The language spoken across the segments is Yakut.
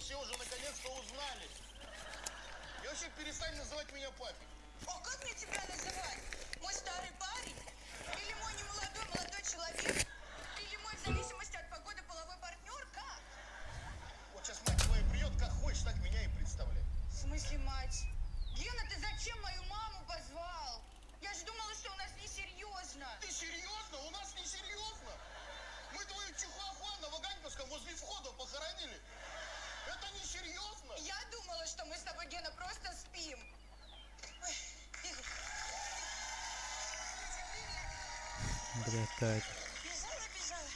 все уже наконец-то узнали. И вообще перестань называть меня папой. О, как мне тебя называть? Мой старый парень? Или мой немолодой молодой человек? Или мой в зависимости от погоды половой партнер? Как? Вот сейчас мать твоя придет, как хочешь, так меня и представляй. В смысле, мать? Гена, ты зачем мою маму позвал? Я же думала, что у нас несерьезно. Ты серьезно? У нас не серьезно. Мы твою чихуахуа на Ваганьковском возле входа похоронили. Это не серьезно? Я думала, что мы с тобой, Гена, просто спим. Ой, Игорь. Блядь, так. Бежала, бежала.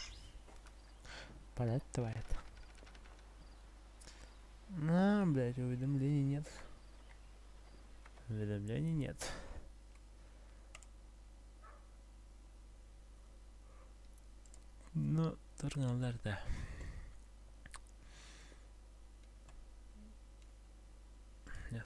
Полетает. На, блядь, уведомлений нет. Уведомлений нет. Ну, торналар да. Нет.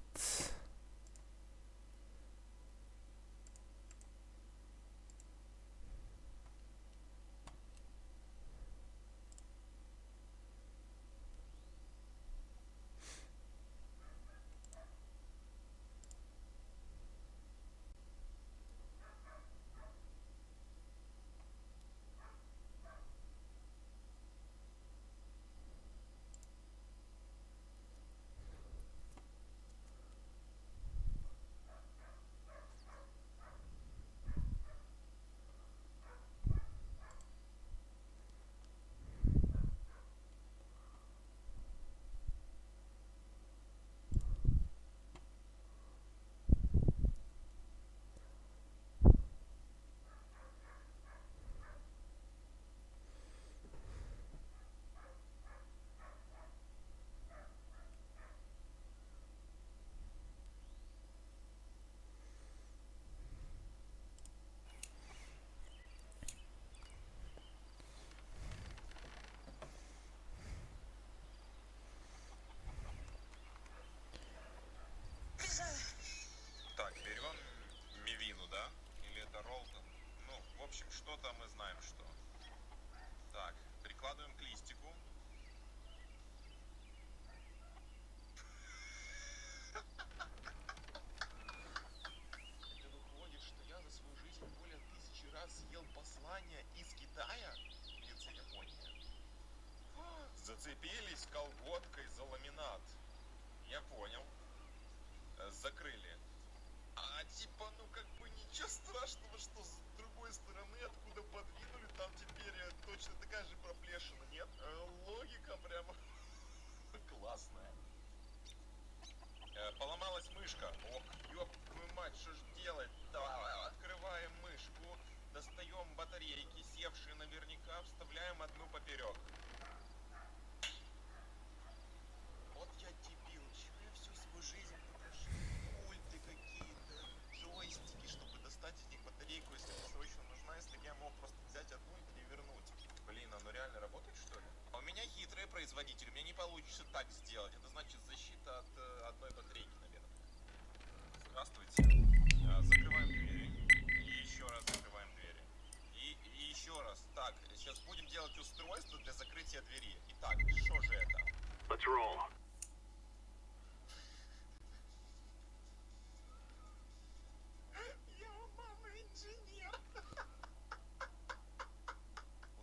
Бежала. Так, берем Мивину, да? Или это Ролтон? Ну, в общем, что-то мы знаем, что. Так, прикладываем к листику. Это выходит, что я за свою жизнь более тысячи раз съел послание из Китая? Или это Япония? Зацепились колготкой за ламинат. Я понял. Закрыли. А типа, ну как бы ничего страшного, что с другой стороны, откуда подвинули, там теперь точно такая же проплешина, нет? Логика прямо классная. Поломалась мышка. Ох, ёб твою мать, что ж делать? Да, открываем мышку, достаем батарейки, севшие наверняка, вставляем одну поперек. Вот я дебил, чего я всю свою жизнь потрошил пульты какие-то, джойстики, чтобы достать из них батарейку, если мне срочно нужна, если бы я мог просто взять одну и перевернуть. Блин, оно реально работает, что ли? А у меня хитрый производитель, у меня не получится так сделать. Это значит защита от одной батарейки, наверное. Здравствуйте. Закрываем двери. И еще раз закрываем двери. И еще раз. Так, сейчас будем делать устройство для закрытия двери. Итак, что же это? Let's roll. Я мама инженер.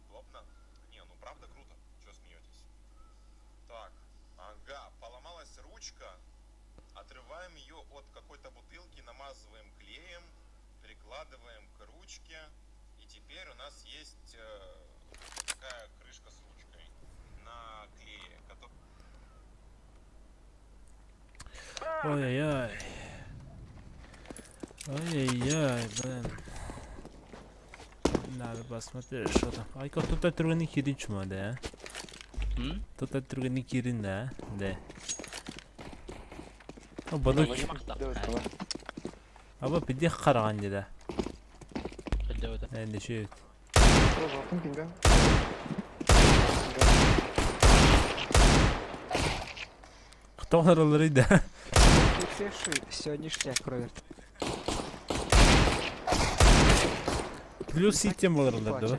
Удобно. Не, ну правда круто. Чё смеетесь? Так, ага, поломалась ручка. Отрываем ее от какой-то бутылки, намазываем клеем, прикладываем к ручке. И теперь у нас есть вот такая крышка с ручкой на клее, Ой-ой-ой. Ой-ой-ой, блин. Надо посмотреть, что там. Айка, тут түргэнник киирин ч юм уу, да? М? Тут түргэнник киирин, да? Да. О, балык. Аба пидех қараған деді. Енді шөйт. Кто да? Все ништяк, Роберт. Плюс ситем болар, да?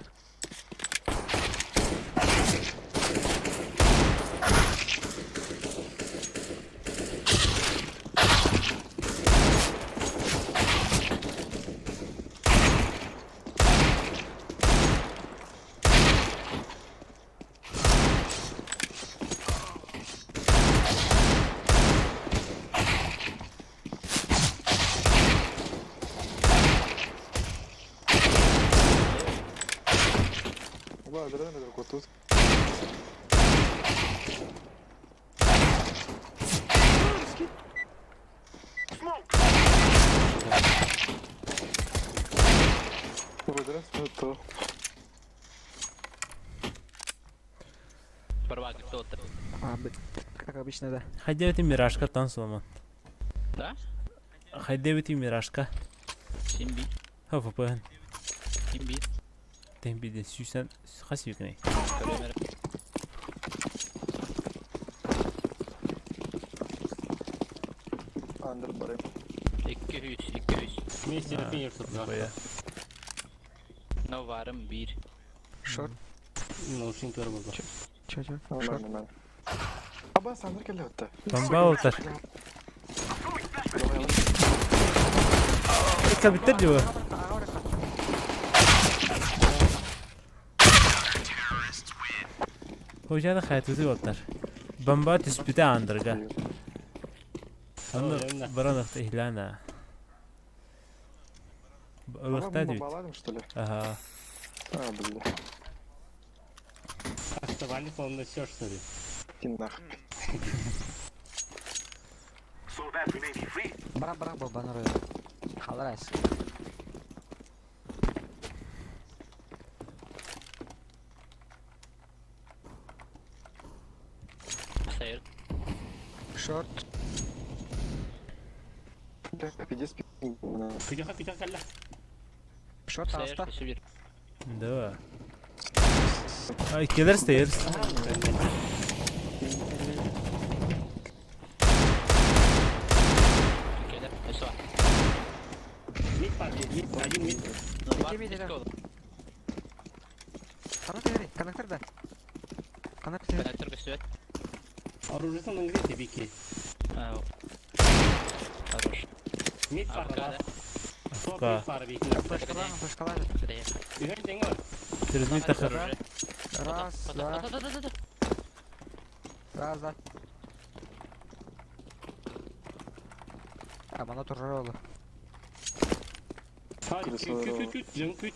Өлөрөн өлөр куттуут. Өлөрөн А, как обычно, да. Хайдебити Миражка тан Соломон. Да? Хайдебити Миражка. Симби. ХФП. Симби. Тем биден сүүсэн хас юкней. Андер барым. 200, 200. Вместе финиш тут Бая. Но варым bir. Шорт. Наушник тоже был. Чё, чё? Шорт. Нормально, нормально. Аба, Сандер келе өтті. Бомба олтар. Кабиттер диба. Hocada hayatı oltar. Бомба түспүтэ андырга. Аны баран иhlana. Ылыкта дейт. Баладым, что ли? Ага. А, бля. Оставали, по-моему, все, что ли? Иди нах. Бра-бра, бабанры. Халрайс. Sayır. Шорт. Бля, пиздец, Пятёха, пятёха, ля. Шорт, Sayır. аста. Өсө bir. Да. Ай, келер стейрс. Келер. Өсө var. Мид пар, мид, один мид. Но var. Iki bir Eski oldu. Коннектор, коннектор, да. Коннектор. Коннектор көстүбөт. Оружие на где бики. А, Хорош. Мид пар, АФК, да. да? Топ АФК. мид пар, бики. Флешка, флешка лазит. Үйер деньги бар. Через мид тахар. Раз, два, раз, два. А, мана тоже ролла. Күт, күт, күт, күт, жын күт.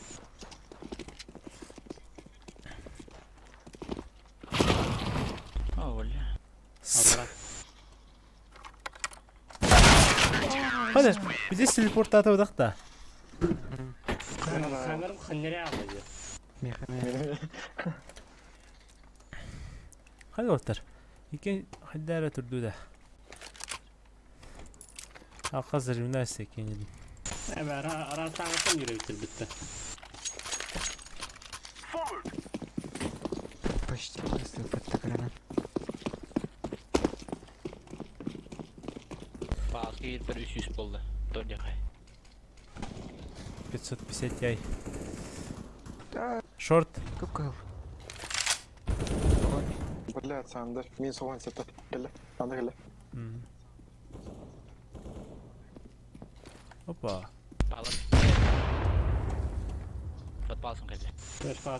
О, бля. Hadi bize телепорт атабыдак да. Камерам ханнере алды. Меха, меха. Hadi oltar. Икен хаддара турду да. Аказыр üniversite кеңеди. Эбе, ара таңытым жүрө битти битти. Почти выстрел под гранат. Баасы bir 300 болду. Дордякай. 550 яй. Да, Шорт. кукол. Бля, Сандер. Мен соған сәтті. Келе. Андер келе. М. Опа. Балыр. Батпалсың кайда. Флешка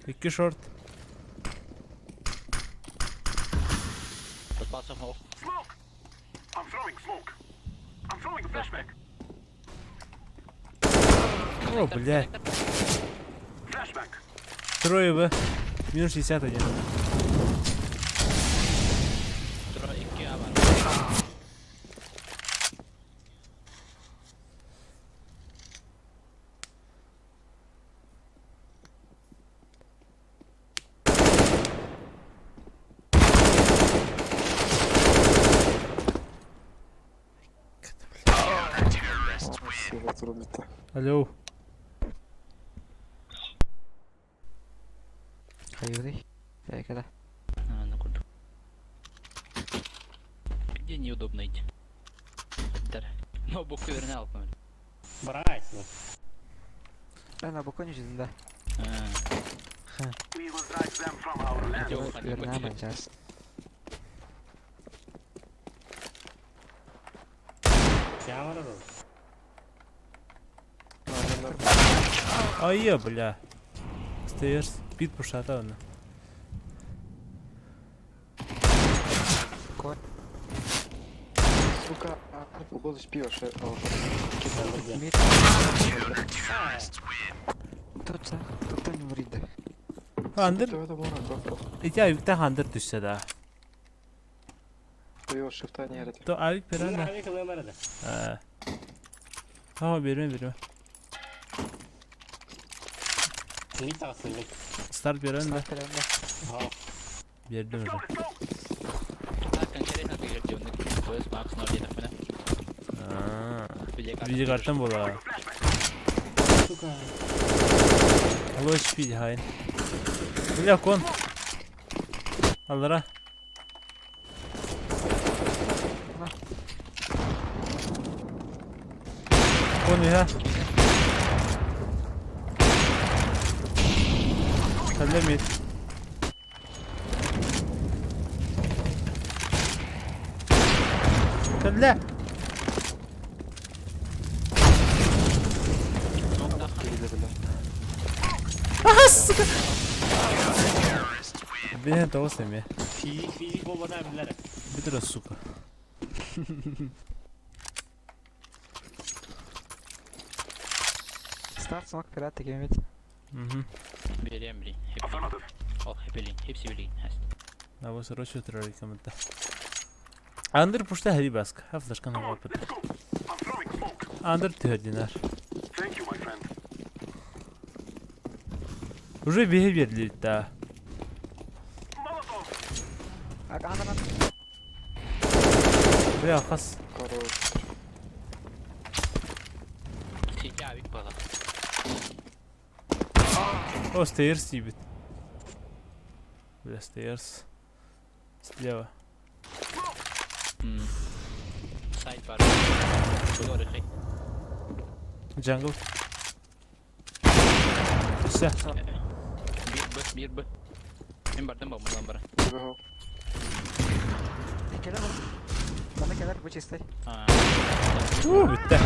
Икки шорт. Батпалсың ох. О, бля. Трое В. Минус 61. Тура 2 А бар. Сыға тұрып бітті. Алло. Хайвый. Я когда? А, ну куду. Где неудобно идти? Да. Но буквы вернал, по-моему. Брать. Да, на балконе же, да. А. Верна, сейчас. Камера ру. Ай, бля. Стейрс. Пит пушата оны. Кот. Сука, голос пьешь. Мид. Тут тут не вриде. Андыр ити авикта хандыр түстэ да. Йо, шифта не эрэ. То авик берен да. Авик ылыам эрэ да. Аа берме берме. Мид таҕыстым мин. Старт берен да. Старт берен да. Бердим уже. Так, конкретно ты где PS Max 0 диэтэхпинэ. Аа. Видеокартан буолаа. Сука. Алло, HP хайн. Бля, кон. Аллара. Кон иһэ. Кэллэ мид. Кэллэ! Аха, сука! Бэйэн тоҕус эмиэ. Физик, физик буолбатаа биллэр. Бүтүрэ, сука. Старт смог пират таким ведь. Угу. Биэриэм билин. Ол хэппилин, хипси билин. Абы срочно рекомендую. Андер пушта хари баска. Ха флешканы опыт. Андер түһэрдинэр. Уже биһи биэрдилит да. Бля, хас. Сити авик буолар. О, stairs тиийбит. Бля, stairs. Слева. Сайт бар. Көрөхүй. Jungle. Все. Биир Б, биир Б. Мин бардым бомбалаан баран. Кэлэр Манна кэлэр бу чистай. Уу, бүттэ.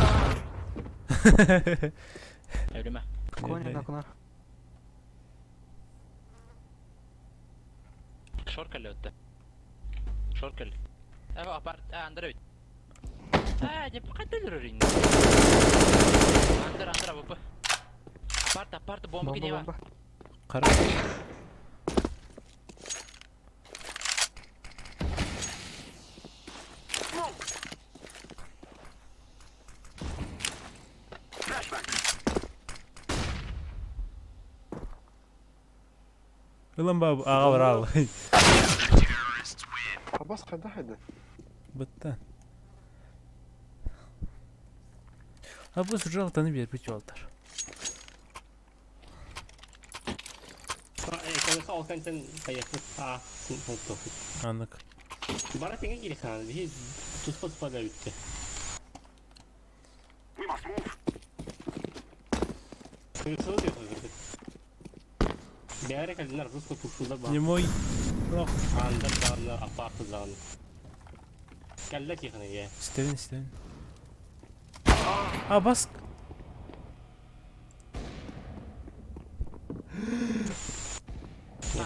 Өлүмэ. Коня на куна. Шор кэллэ өттө. Шор кэллэ. Э, апарт, андыр эбит. Аа, дьэ, хайда өлөрөр Андыр, андыр, АВП. Апарт, апарт, бомба Бомба, киниэхэ. бомба. Хара. Ылан ба аҕа бараал. Абас хайда хайда? Бытта. А бу сужалтаны биэрбит уолтар. Ол кэнтэн хайахпыт аа холтуохпут. Анык. Бара тэҥэ киирихаан биһи туспа туспа да бүттэ. Кырсылы диэхэ Бэйэрэ кэллинэр руско пушулар баар. Не мой. Андыр даҕаны, аппааты даҕаны. Кэллэ тиэхинэ ийэ. Истэбин, истэбин. А, бас.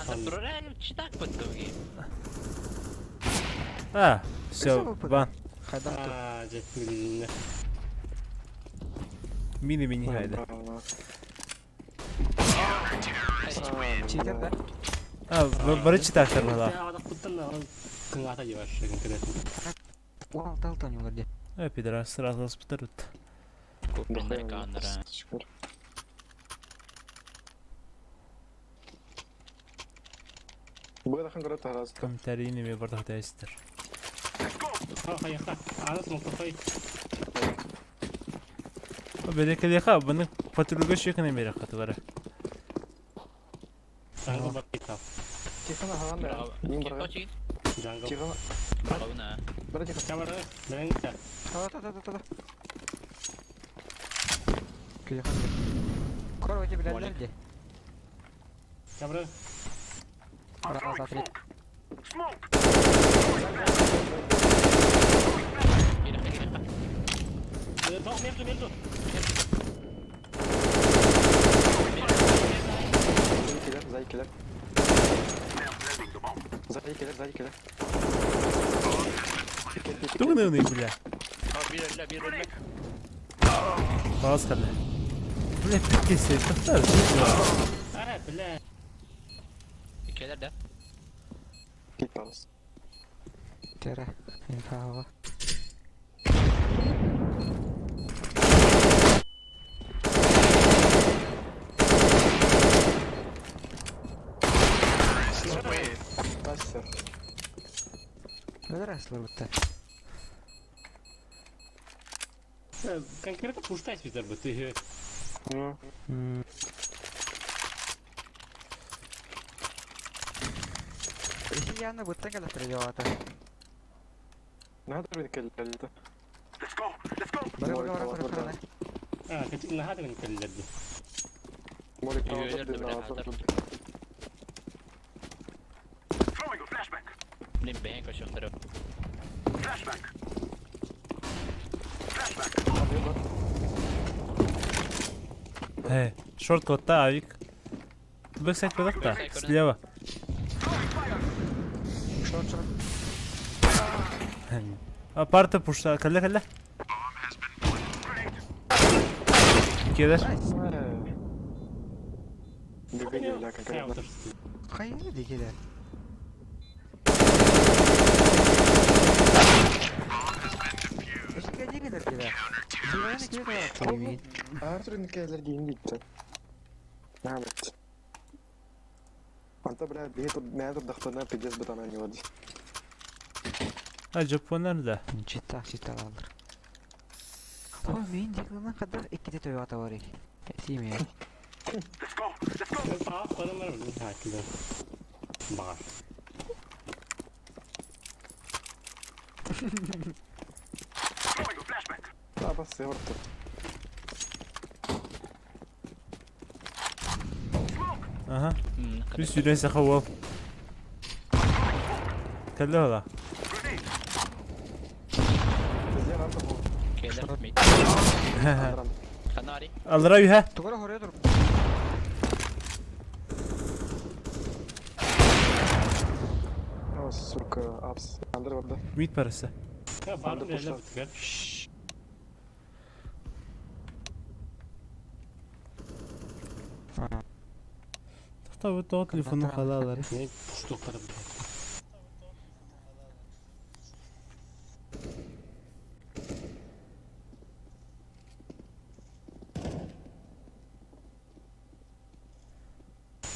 Андыр турар ээ, читак баттыгы. А, все, бан. Хайдах ту. Аа, дьэ, билиннэ. Мини-мини хайда. Читер да? А, бары читактар была. Куттан кыҥаата дьыбар конкретно. Уал тал тонюлар де. Э, пидорас, сразу спитарут. Купленная камера. Бырахан көрө тараз. Комментарийни ме бардах тайстер. Хайаха, аны смоктой. Бэдэкэлиэхэ баны патрульга шекне бере катылары. Джангл баттыка. Тихона хаан да. Нин бара. Джангл. Тихона. Бравына. Бара тихо. Чабары, бэрэн Та та та та та. Күйхан. Кор өте билэллэр де. Чабары. Раз, два, три. Кириэхэ, кириэхэ. Тоқ между, между. Зайкелер, зайкелер. Зайкелер, зайкелер. Тугун бля? Биир өллө, биир өллө. Хаас кэллэ. Бля, пиздец, тахтар. А, бля. Иккилэр да. Кипалс. Тера. Инфа Тасса. Выросло будто. Конкретно пуштай свитер бы ты. Ну, Яна будто когда придет. надо кэллэ. Бары бары бары бары. А, качик нахадын кэллэрди. Молик Үйэлэр на да бля, хатар. Блин, бэйэн көшөктөрө. Э, шорт котта, авик. Бэксайд кодакта, слева. Шорт шорт. А парта пушта, кэллэ кэллэ. Кедер. Бля, конкретно. Хайыр дегелер. Артур кэллэрги Намет. Анта, бля, бии нээр дахтана пиздец бытана не води. А, жапоннар да. Чита, чита алыр. О, мен дегелер кадар икките төйө ата бар. Тиме. Бар. А, бас северто. Аха. Үс сүүрэн саха уол. Кэллэ ола. Пиздец, рампа был. Келер мид. Рам. Ханари. Аллара үһэ. Тугара хорё тур. О, сука, апс. Андер барда. Мид парасы. Бар бля, бітігер. Тахта бу тоҕо телефону халаалары. Не пуштуктар бля.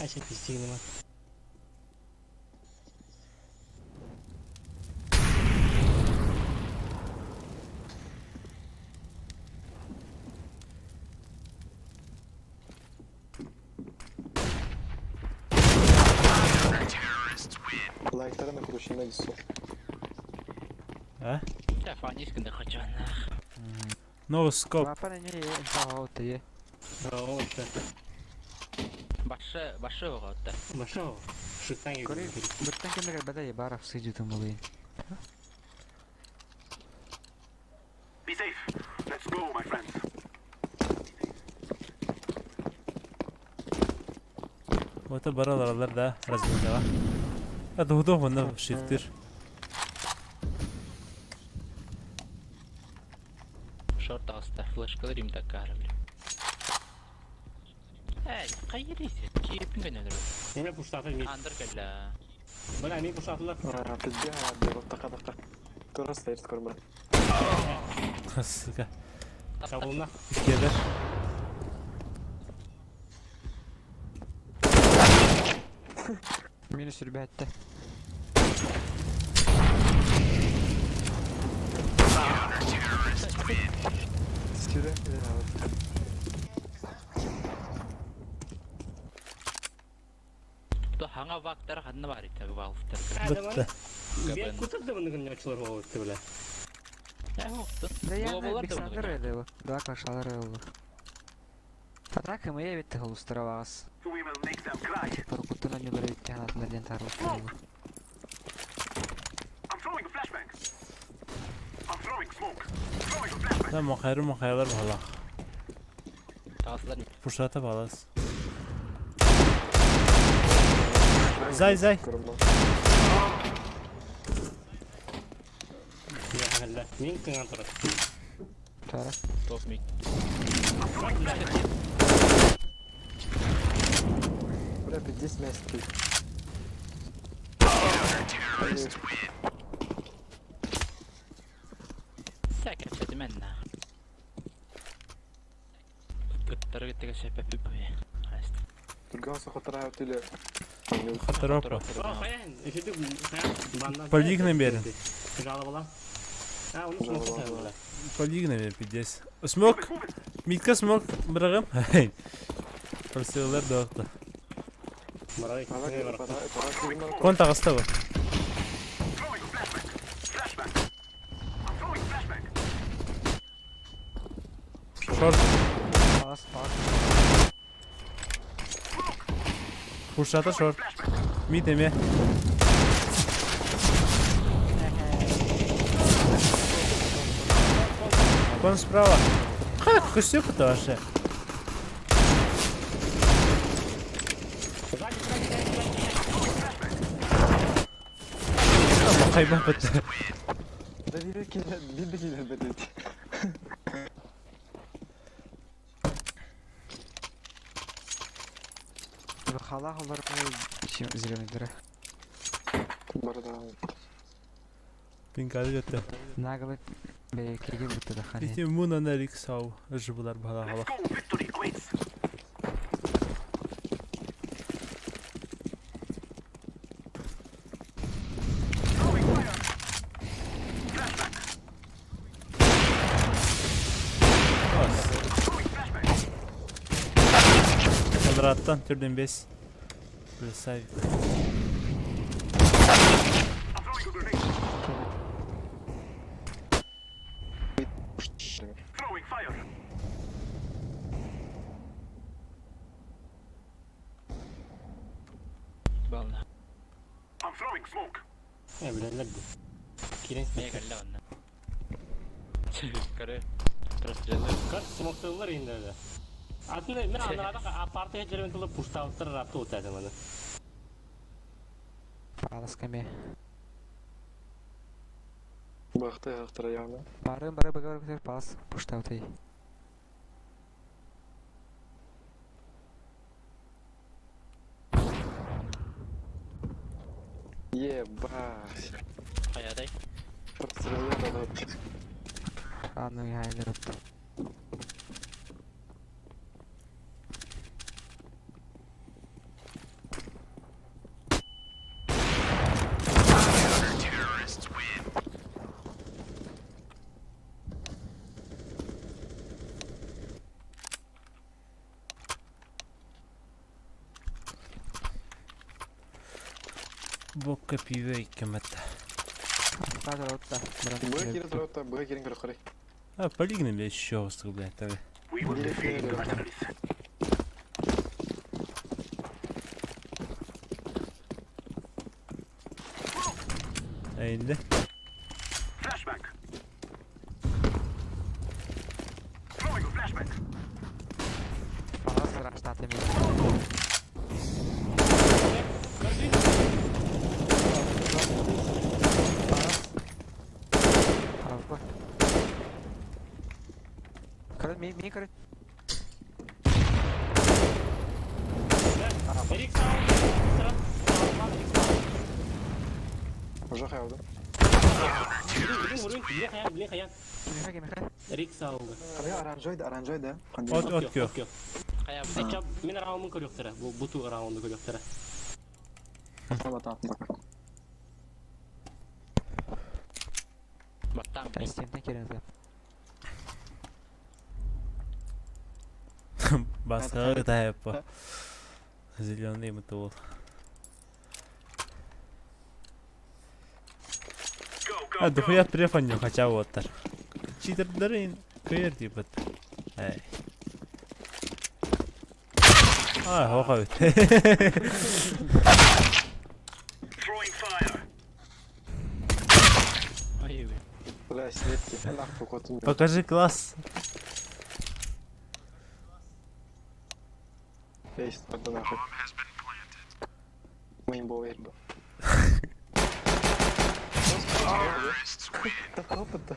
Айша пиздигнема. Лайктары на круче на весу. А? Я фанискын да хочу. No scope. Папа не инфа оты. О, Башы, башы оғатты. Башо. Шутан Кори, биртен кемеге бадай барaf сыжытым булый. Вот баралар да разминага. А дуһу онно шифтир. Шорт аста флешкалар им такар, бля. Эй, кайырыйсы? Киепин генелер. Неме пуштаты ми. Андыр кэллэ. Бля, ми пуштатылар. А, пиздец, бля, така така. Тура стоит скоро, бля. Сука. Сабылна. Кедер. Минус ребята. Сюда, бля. То хаңа вактар ханна бар итә валфтар. Бытты. Бе кутыр да мыныгын нячылар болыпты бля. Ә, оқты. Да я Глобалар да Александр еді бу. Да кашалар еді. Атака мы битте холустыра багас. Паркуттан анюлар битте ханатындар ден тарылып. Да махайры махайлар бала. Тағасылар Пушата балас. Зай, зай. Скоро, бля. кэллэ. Мин кыҥаан турар. Тара. Топ мид. Бля, 50 мест тут. Сәкер сәтімен. Ыттары кытта сөпөпү. Турган сохотара теле. Хатаропа. О, хайан, үчүдүк хайан баннан. Полигна берин. Жалобала. А, оны смок сәбиле. Полигна бер, пиздец. Смок. Митка смок бырагым. Просилалар доқты. Марай. Кон тағыста бұл. Шорт. Палас, палас. Пушата шорт. Мид эме. Кон справа. Как костюк это вообще? Хайба бітті. Да бир килер, бир килер бит. Халах олар зеленый дыра. Барда. Пинкады өтті. Наглый бекеге бутты да хани. Ити муна нарик сау. Жыбылар бала халах. Квадраттан түрден 5. Плюсавик. Бална. Э, билелер. Кирен. Мeye кэллэ онно. Көрө. Прострелы. Кар смоктылар инде. Aslında мен анарада апарты хетлермен тулы пуштауттар рапты өтәді маны. Палас каме. Бахты ахтара явно. Бары бары бары бары палас пуштаутай. Ебать. Хайадай. Прострелы да. А ну я не рапты. Бокка пиво иккемет. Авокадо ротта. Б кирен рота, Б кирен көрөхөрэй. А, полигна бля еще блядь, давай. Әйинде. Палас раштаты мен. Палас. Алба. Көрө, ми ми көрө. Эрик сау. Сыра. Уже хаялды. Билин билин хаян, билин хаян. Кимеха кимеха. Эрик сауды. Қандай оранжойды, оранжойды. От от кё. Хайа бу. Эча мен раундын көрөктөрө. Бу буту раунду көрөктөрө. Баттам. Стемтен керен. Басқа тайпа. Зеленый мотовод. А, дохуя префаню хотя вот тар. Читердерин кэр типа. Эй. А, хоха бит. Ой, Бля, светки. Нахуй кот. Покажи класс. Эй, да нахуй. Мейнбол эрб. Такой опыт-то.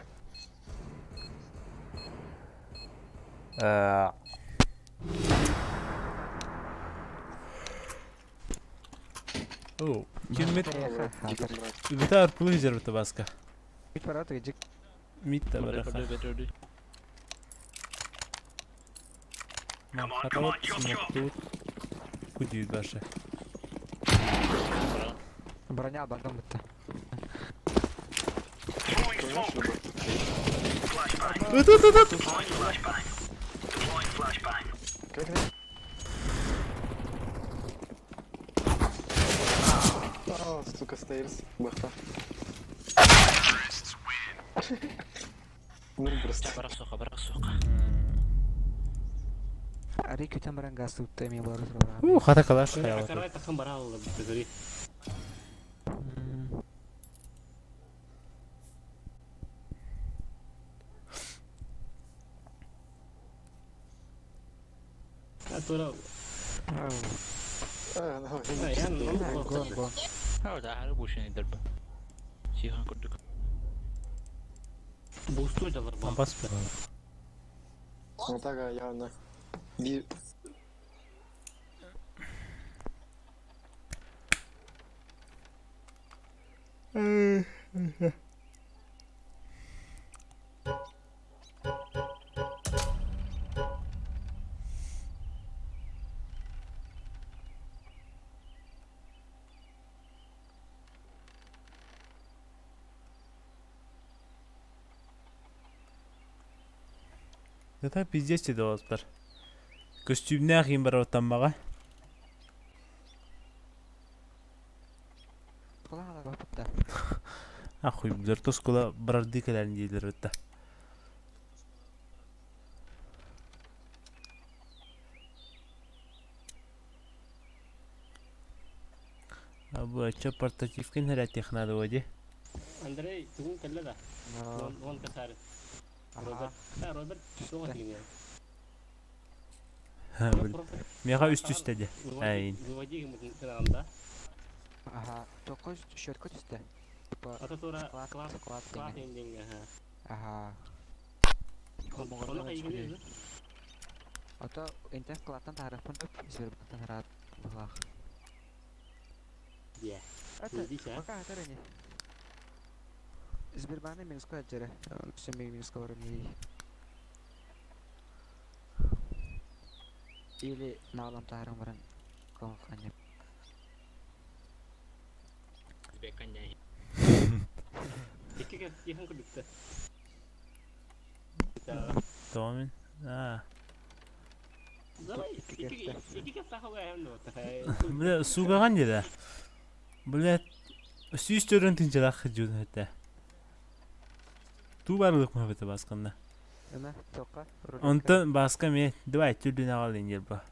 Оо, киммит ыгыта арпылы жербите баска. Мит да бараха. Хатабыт смоктуут кудүйүт башы. Броня бардым бутта. Ыт ыт ыт ыт! А, сука, stairs. Бахта. Ну просто. Барах суха, барах суха. Арый күтэн баран газ тутта эми болар турар. У, хата калаш хаялат. Акарай тахын бара алды бізри. Тура. Бусту жалар ба. Бас Ну так явно. Bir Это пиздец ти бар. Көстүүмнээх иин барабаттаммаҕа. Ахуй, билэр тоскула барарды кэлэн диилэр ытта. Абы ача портативкин хэрэтиэх надо води. Андрей, тугун кэллэ да? Вон касары. Роберт. А, Роберт, туга тигин. Меха үст үстеди. Айн. Выводи ему да? Ага, только щетка түсті. Типа Ата тура склад, склад, склад склад деген. деген, ага. Ага. Оны кайгы Ото интер складтан тарапын өп, Сбербанктан тарап булах. Е. Это Видите, а? пока это не. Сбербанк минус каджере. Все минус говорим. Или налам тарам баран. Компания. Икки киһин күлүктэ. Томин. А. Давай, икки сахала эм Бля, сугаган деді. Бля, сүүс төрөн тынчалах жуун хөтэ. Туу барлык мөхөтө баскында. Эме, тока. Онтон баска ме, давай түрдүн агал инжер ба.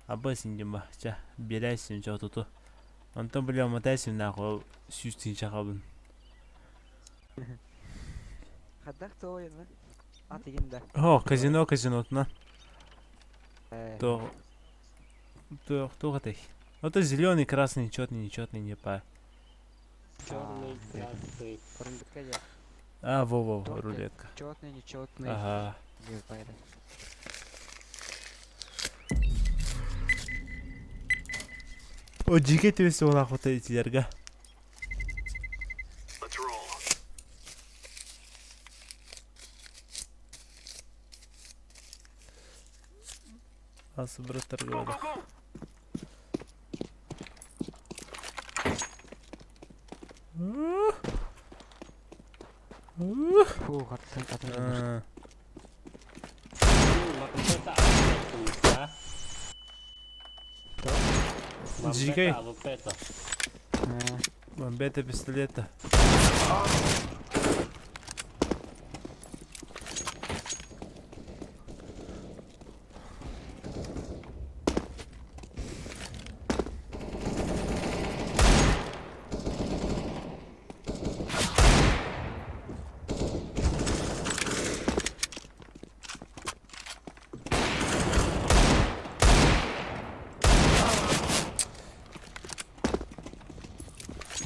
Абба синжин ба, ча, берәсин ча туту. Онтон бля, матайсин нахуй сүүс тынча калбын. Хаддах тоойын. Ат игинде. О, казино, казинотна. То, то, то этой. Это зеленый, красный, четный, нечетный, не па. Черный, красный. Рулетка я. А, во-во, рулетка. Четный, нечетный. Ага. О, жике төбесі ол охота итилерге. Асы браттар говорят. Фу, хаттан хаттан. Джигай. Бомбета пистолета.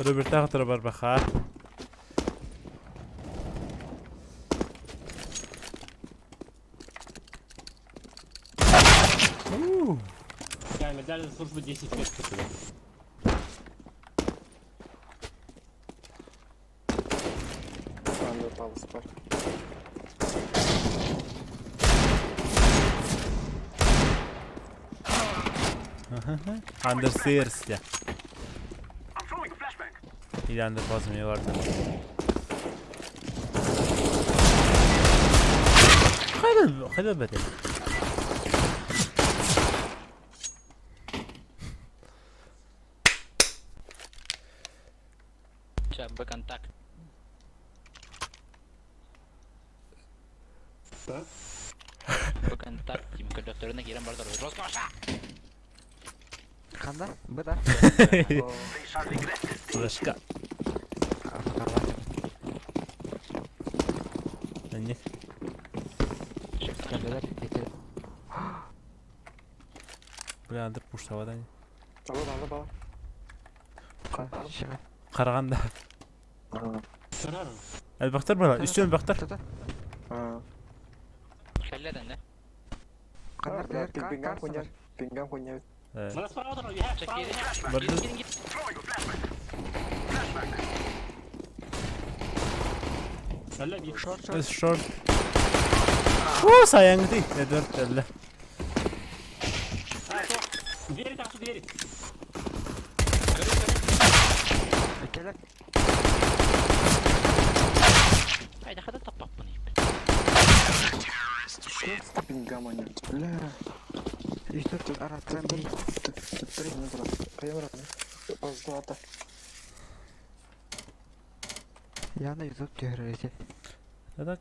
Роберта бар баха. Медаль за службу 10 лет туда. Анда палыс бар. Under Stairs дьэ. Или Under Pass эмиэ барда. Хайда хайда бэтэ? Ча, Б контакт. Да? Б контакт, тим көрдөхтөрүнэ киирэн бардар. Жестко аша! Ханда? Быта. Флешка. Анник. Бля, Андр пуштавадан. Ала ала бала. Караганда. Элбэхтэр бара, үстүөн элбэхтэр. Кэллэ да. Пингам хуйня. Пингам хуйня. Мана справа тұрар, я справа. Барды. Әллә бир. Шорт, шорт. Шорт. О, саяңды. Эдвард әллә. Двери так, двери. Кэлэр. Айда хада таппаппын. Что с пингам они? Бля. Үстүрт араттан бей. Кайымра. Злата. Яна ютуб түһэрэрити. Да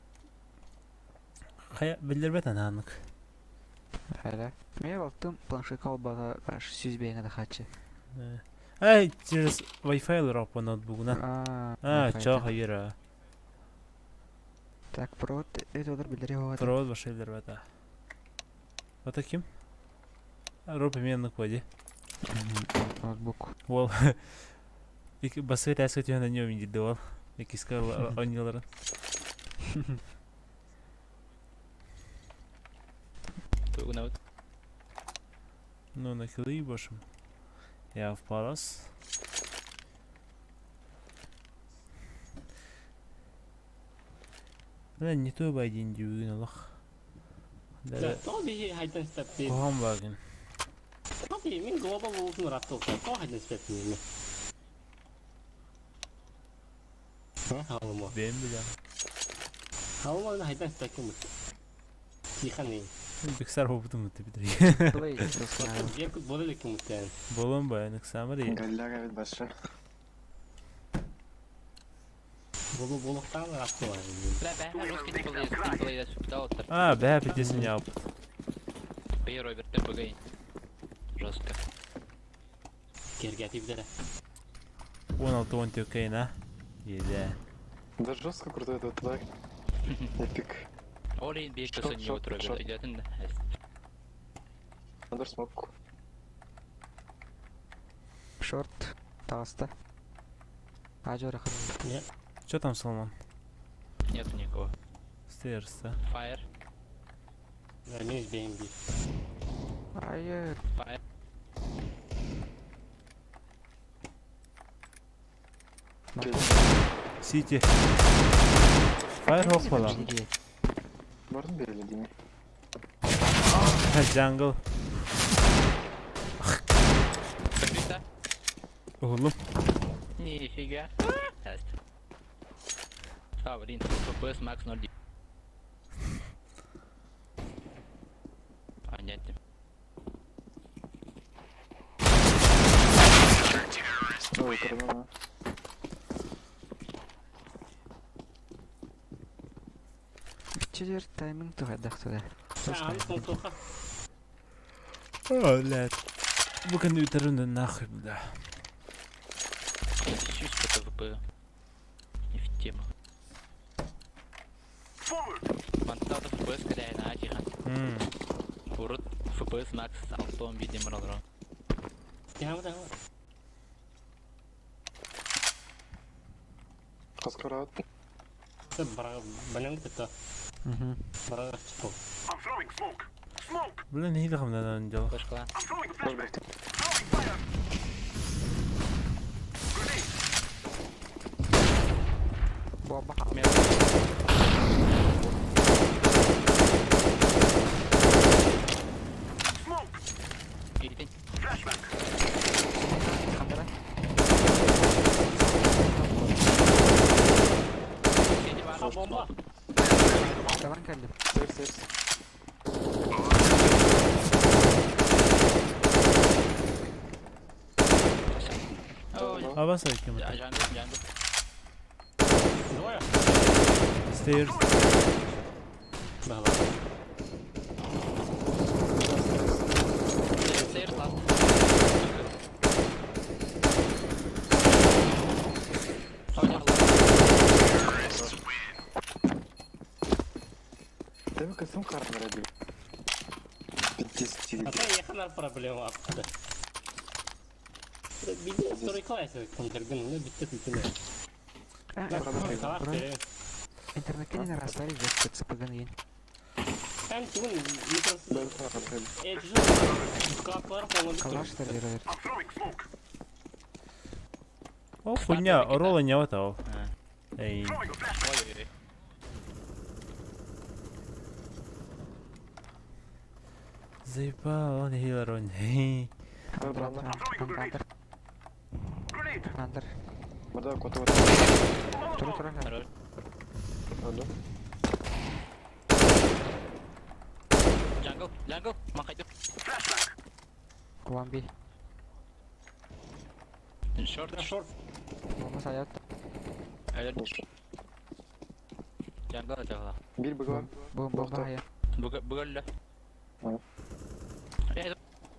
Хая билдербет ананык. Хәлә. Мен балтым планшетка албага аш сүз бәйгә дә хатчы. Ай, через Wi-Fi лырақ по ноутбугuna. А, А, чо хайыр. Так, провод это олар билдере хават. Провод башы билдербет. Вот ким? Роп именник води. Ноутбук. Ол. Басы тәсі түйін не умейді дейді ол. Екіскі ойныларын. Тугуна Ну, накилы башым. Я в парас. Бля, не то байдин дүйін олақ. Да, то би хайдан степ. Кохан багын. Хати, мен глобал болсын раттыл. То хайдан степ не. Халыма. Бен білем. Халыма хайдан степ кім. Тихан не. Биксар хопутум мутты битри. Плей. Беркут бола ким мутен. Болон баянык самари. Галляга бит башы. Болу болуқтан раттыл. Бля, бә, русский типа плей, сүпталыттыр. А, бә, петесін яп. Бей Роберт ТПГ. Жестко. Кергәти бидere. 16-10 төкейін, а? Еде. Да жестко крутой этот лайк. Эпик. Оли бей Шот, кысы не шот, Роберт шот. идетін да. Андер смок. Шорт. Таста. Ажора хана. Чё там, Соломон? Нету никого. Стейрс, да? Фаер. Мен бейм би. Ай, Фаер. Сити. Файрхок бала. Барын берели дейм. Джангл. Капита. Oğlum. Нифига. Тест. А, блин, FPS Max 0. Понятно. Ой, корона. Чедер тайминг тухайдах туда. Аны тоққа. О, блядь. Бу компьютерімді нахуй, бля. Чуть ПТВП. Не в тему. Манталда FPS кірәйін атихан. Урут FPS Max алтон видим ралро. Тиһамы да. Каскара. Бара банан тетта. Мгм. Бара чыпыл. Блин, нэһиилэ хамнанан дьол. Флешкалаан. Бомба. Иитин. Хандара. Сити бар. А, бомба. Давай кэллим. Сэр, сэр. Ой. Абас ким это? Jungle, jungle. Двое. Stairs. Да, ладно. Stairs last. Ой, jungle. Да вы косым карты родили. Пиздец, А то еханар проблема апты. Биде второй класс контргын, ну битте түтүнө. Интернетке не нарастали, жестко ЦПГ ен. Там түгін микрос... Э, калаптар полный Калаш тәрбиелер. О, хуйня, ролла не вот ал. Эй. Ой-ой-ой. Заебал, он хилер, он. Хей. Андер. Андер. Морда, кот вот. Туру туру. Хорош. Аду. Jungle, jungle. Махайду. Куамби. Short. Шорт. Бомба саят. Элер. Jungle jungle. Бир быгла. Бомба бомба я. Бүгөллө. А.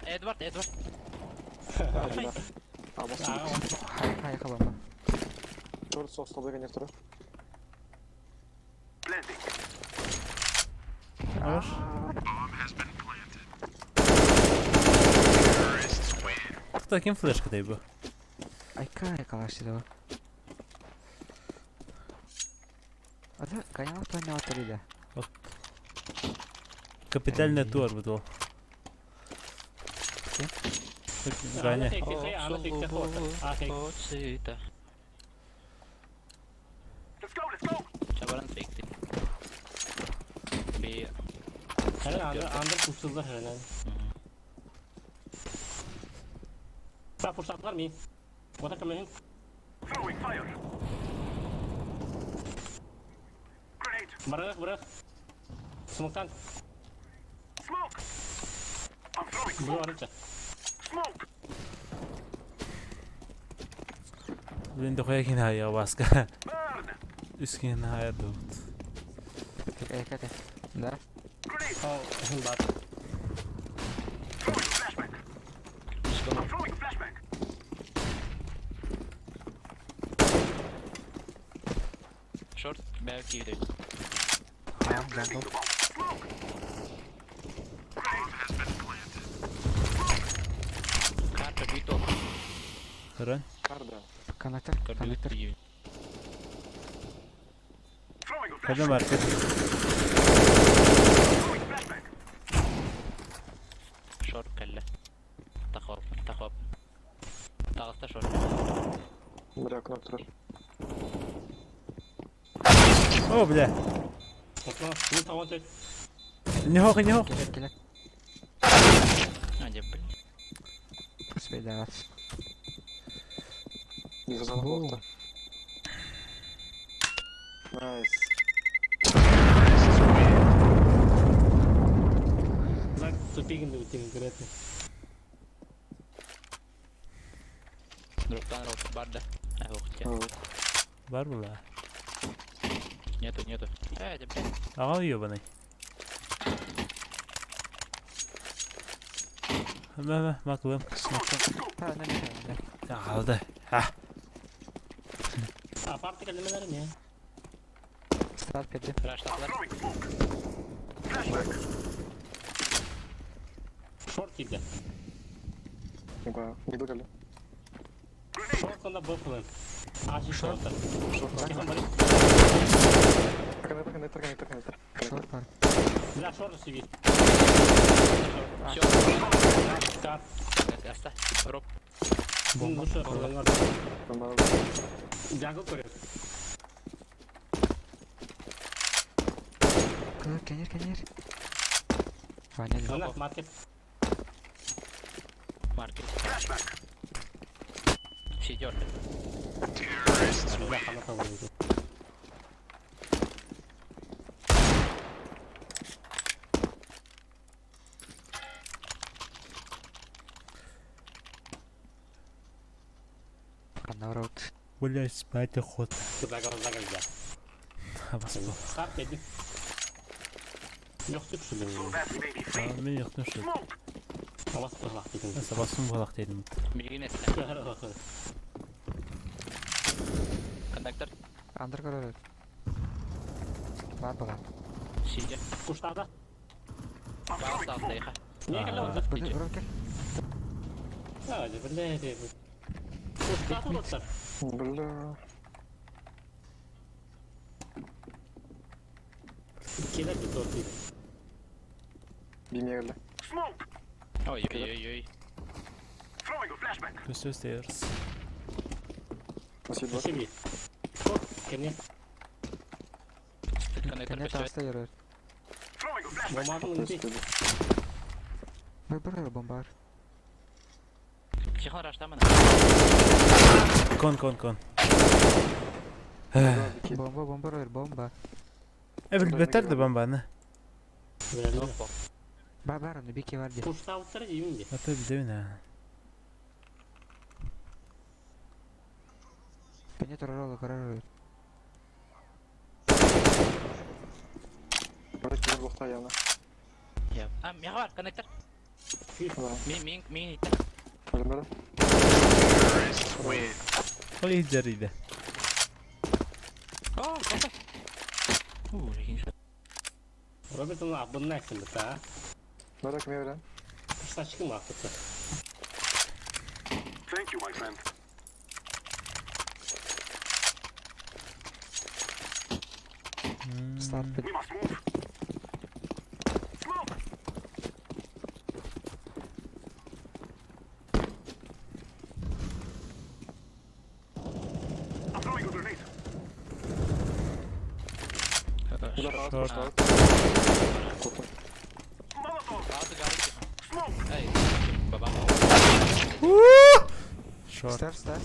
Эдвард, Эдвард. А, бас. Хай хай бомба. Шорт сос столбы коннектора. Хорош. Кто кем флешка дай бы? Айка калаш деді. Ада гонял то не отелиде. Капитальный тур был. Кем? Ганя. Оцита. Чабаран фейкти. Би. Андер пуштылдар herhalde. Та пуштатлар ми. Ота кемehen. Бырах, бырах. Смоктан. Бу арыча. Блин, дохуя киная васка. Үскин тут. Айка Да. О, бар. Шорт, бэк кири. Хаям джангл. Карта бито. Ран. Карда. Коннектор, коннектор. Когда маркет? Шорт кэллэ. Тахоп, тахоп. Тағыста шорт. Бля, коннектор. О, бля. Окно, ну там вот Не хох, не хох. Келер, келер. А, де, блин. Успей даваться. Не зазвонил. Найс. Знак тупигин деп конкретно. Дроптан рот бар да. А, ох, те. Бар была. Нету, нету. Де, блин. Ага, ебаный. Мә, макулым. Та, не, не, не. Алды. Ха. А парты кәлемеләр не? Старт перді. Раштаплар. Шорт килде. Уга, мидл кэллэ. Шорт онда Б план. А, шорт. Шорт. Кихан бар. Коннектор, коннектор, коннектор, коннектор. Шорт бар. Бля, шорт сидит. Все. Кар. Аста. Роб. Ну, шорт, Бомба. Джагл көрөр. Көр, кэнир, кэнир. Ваня, Ана, маркет. Маркет. Сидер. Бля, хана табылды. Наоборот. Блять, спать охота. Загал, загал, да. Абаспал. Старт един. Йохтук что ли? Мен йохтум что. Абас пырлак дедим. Сабасым болак дедим. Билгин эстэ. Коннектор. Андыр көрөр. Бар бага. Сидер. Куштада. Бас алтайха. Не кэлэ олар. Бу бро кел. А, блядь. Куштада олар. Бля. Келер де тот. Бимерли. Ой, ой, ой, ой. Көстө stairs. Спасибо. Спасибо. Кене. Коннектор Кене көстө. таста йөрөр. Бомбаның инде. Бу бер бомба бар. Тихон раштамын. Кон, кон, кон. Бомба, бомба рөр, бомба. Э, билбеттер да бомбаны. Бар бар, аны бики бар ди. Кушта утыр деймин де. Ата билебин а. Кене турар көрөр. Вроде блокта явно. А, меха бар, коннектор. Да. Мин, мин, мин итте. Бля, Ол иджериде. О, копа. У, прикинь. Роберт оны абынна әксін бит, а? Бара кime veren? Кушта чыкым акыты. Старт бит. Бля, пас, Шорт. пас, Круто. Алты гары тихон. Эй, баба. Шорт. Стар, стар.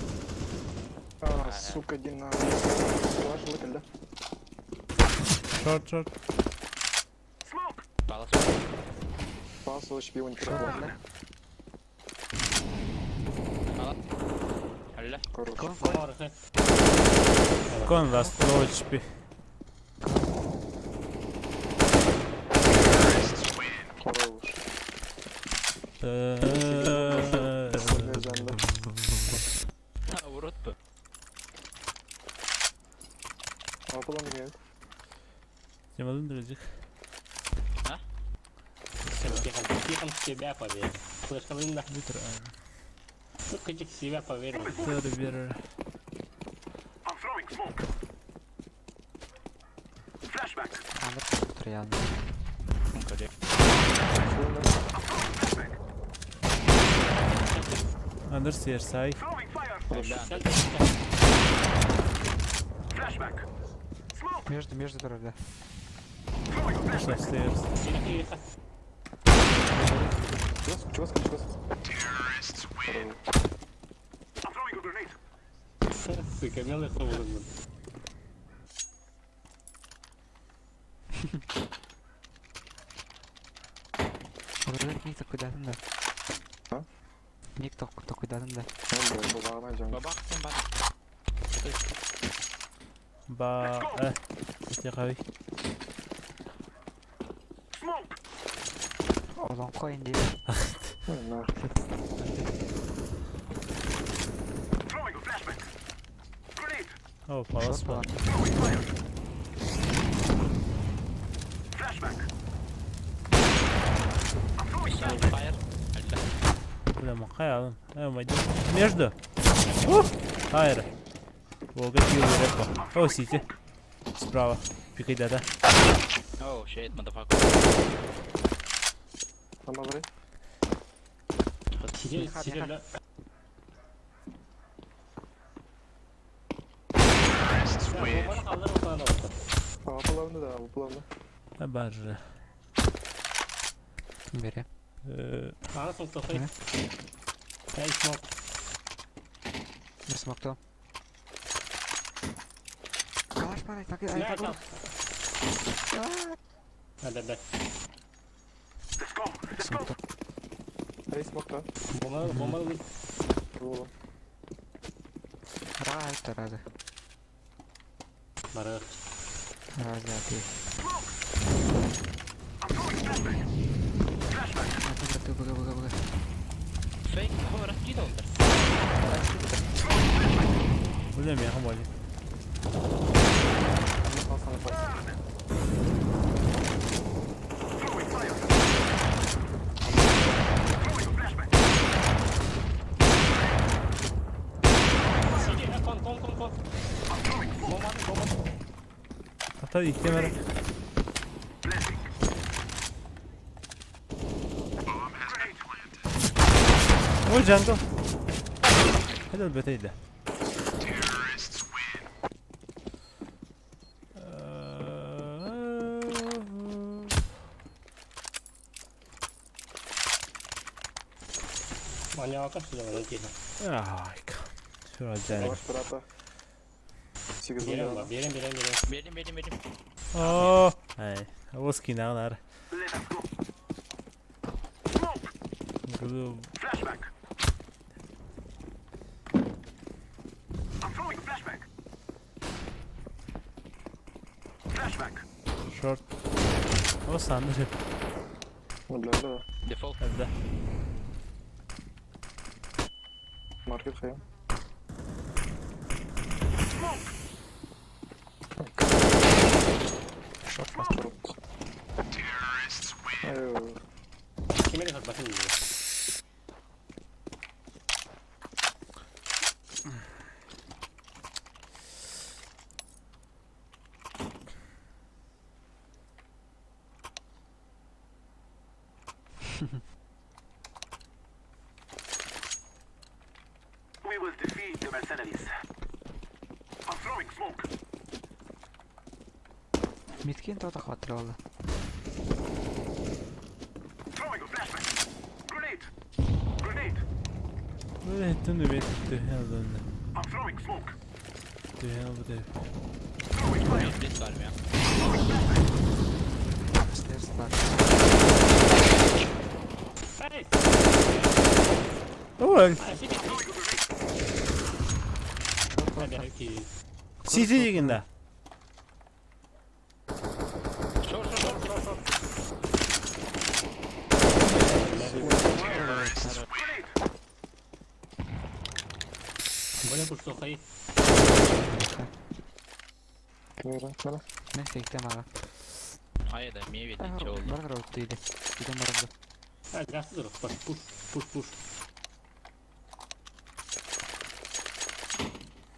А, сука, один на... Калаш выколь, да? Шорт, шорт. Палас. Пас, очень пиво не Шорт, проходит. бля. Алла. Хорош. Кон, кон. Орхы. Кон ласт low HP. Хорош. Нельзя, да. Урод бу. А потом не Темалын дырыжык. Тихон, Тихон в себя поверил. Слышал да? Бүтүр. Тут кычык в себя поверил. Төр бир. Андыр тур янды. Андыр stairs ай. Между, между турар, да. Шорт stairs. Тихо, Чего чего чего Хорош. Сука, мелый хобот. Роберт ник такой дадым да. А? Ник такой дадым да. Ну, бля, бабағына жан. Баба, сен бар. Ба. Э. Тихо. Олонко инди. Ой, нахуй. О, палас Шорт бар. бар. Фаер. Алла. Бля, макай алын. Э, майда. Между. Ух! Хайр. О, какие репа. О, сити. Справа. Пикай, да, да. Oh shit, motherfucker. Ама барай. Сидели, сидели, да. Бомбаны қалдырып отырған oldu. Апалавны да, апалавны. Бар. Бери. Ана соң тоқай. Эй, смок. Не смог Калаш парай, так ай, Не, так. чал. Да, да, да. Смог Эй, смокта. Бомбаны, бомбаны. Була. Рай, таразы. Бары. Раз, два, три. Ты, бага, бага, бага. Фейк, о, раскидал. Бля, меха боли. Сиди, кон, кон, кон, кон. Бомбаны, бомбаны. Hatta ihtemel. O jungle. Hadi beteydi. Маняка сюда, вон тихо. Ай, Şurada. Калаш брата. Сигез Берем, була. берем, берем, берем. Берем, берем, берем. Oh. Ay, was kinağlar. Glue. Short. O sandır. Бля, да. Дефолт. Hadi. Маркет хаем. Шорт. Эй, Кимери сатпасын дейді. We will defeat the mercenaries. I'm throwing smoke. Миткин то хватало. Throwing a flashbang. Grenade. Grenade. Böyle ettim de bir tühyan döndü. I'm throwing smoke. Tühyan bu değil. Throwing fire. Блиц в армию. Stairs бар. Эй, Oy. сиди. Да, берем, CT дегенде. Шор, шор, шор, шор, шор. Бөле куш тоқай. Бера, бера. Мен фейктем ага. Ай, да, мне видно, чё. Бар роут дейді. Идем барымды. А, жақсы тұр. Пуш, пуш, пуш, пуш.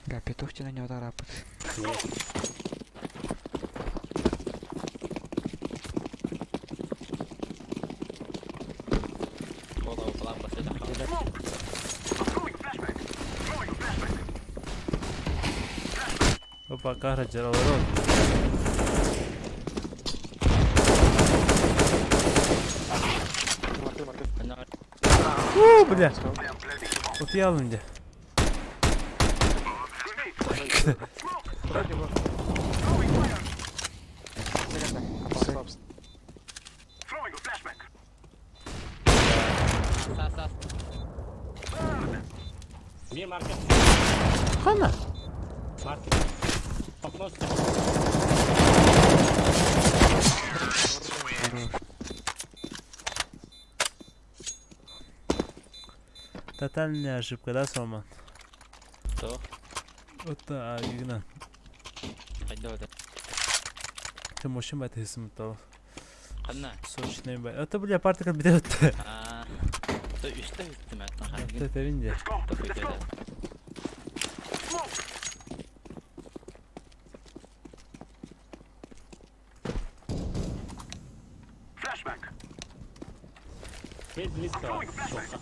Бля, петух на него тарапыт. Голову план басыда. I'm throwing a flashbang. Throwing a flashbang. Опа, кара жаралар oldu. Маркет, маркет. Uuu бля. I am planting the bomb. Kutuyu alınca. Grenade. Smoke. Throwing fire. Апс, апс. Throwing a flashbang. Сас, сас. Бер маркет. Kana. Маркет. Окно Тотальная ошибка, да, Салман? Что? Вот а, югнан. Хайда это. Ты мощен бат хисым то. Ханна. Сочный бат. Это бля партика бит өттү. А. То үстә үстем әттән Это ханна. теринде. Let's go. Такой Let's go. деді. Smoke. Без близкого. Чётко.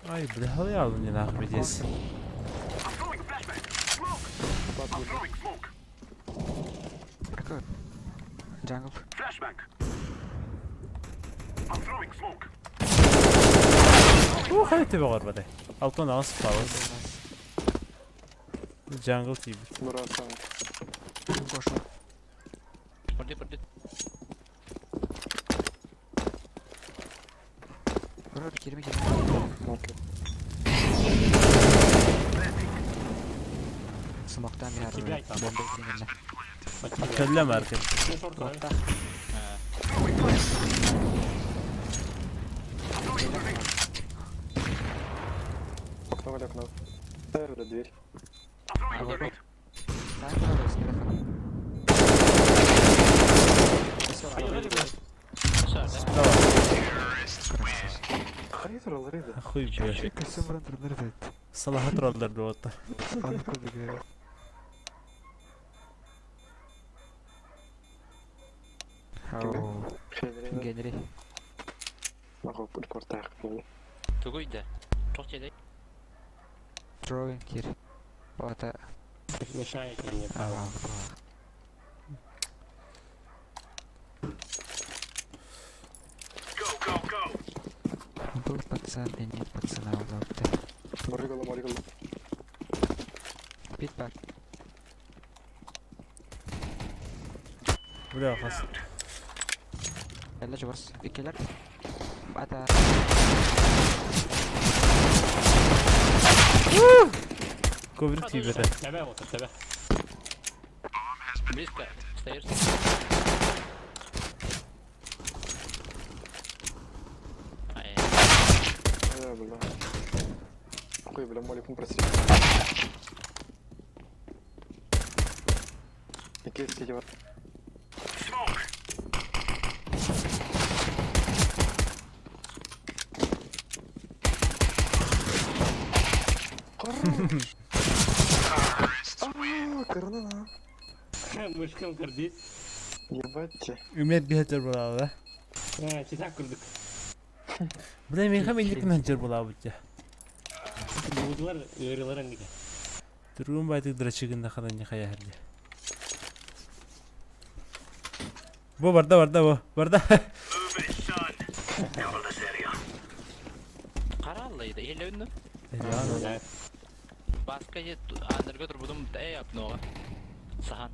Ай, бля, халыйа не нахуй здесь. Какой? Jungle. Уу, хайа төбө барбатай. Алтан аас палас. Jungle тиийбит. Бұрасан. Гоша. Порди, порди. Вроде кирми кирми. Окей. Смоктан bir Тебя там. Bomba eklenirler. Кэллэ маркет. Ну, шорт, Hatta Окно, валя, окно. Ставили дверь. sen kurarız telefonu. Сюда. Хайдер алрыда. Хуй бля. Кısım burun durumları evet. Салаха тураллар дуотта. Anlık Oo, Хенри. Generi. Нахуй рекорд Тугуйда. Çok şeyde. Drawing here. Ota. Мешаете мне, Павел. Был пацан и нет пацана улапты. Моргала, моргала. Бит бар. Бля, хас. Эле жоборс. Икелер. Ата. Коврик тиийбэтэ. Тебе вот, тебе. Близко. Стоишь. Ай, Э, бля. Хуй, бля, моликом просил. Икес сидит. Хорош! А, Корона. Мышкам кырдит. Ебать те. Үмет биһэтер буолаа да. Читак кырдык. Бля, миэхэ минник ханчар буолаа бутя. Буудулар ыырылар эмиге. Тургун байтык драчыгын да ханан нихая херди. Бу барда барда бу. Барда. Караллıydı. Елеуні. Э, Баска же андерге турбудум да япноға. Сахан.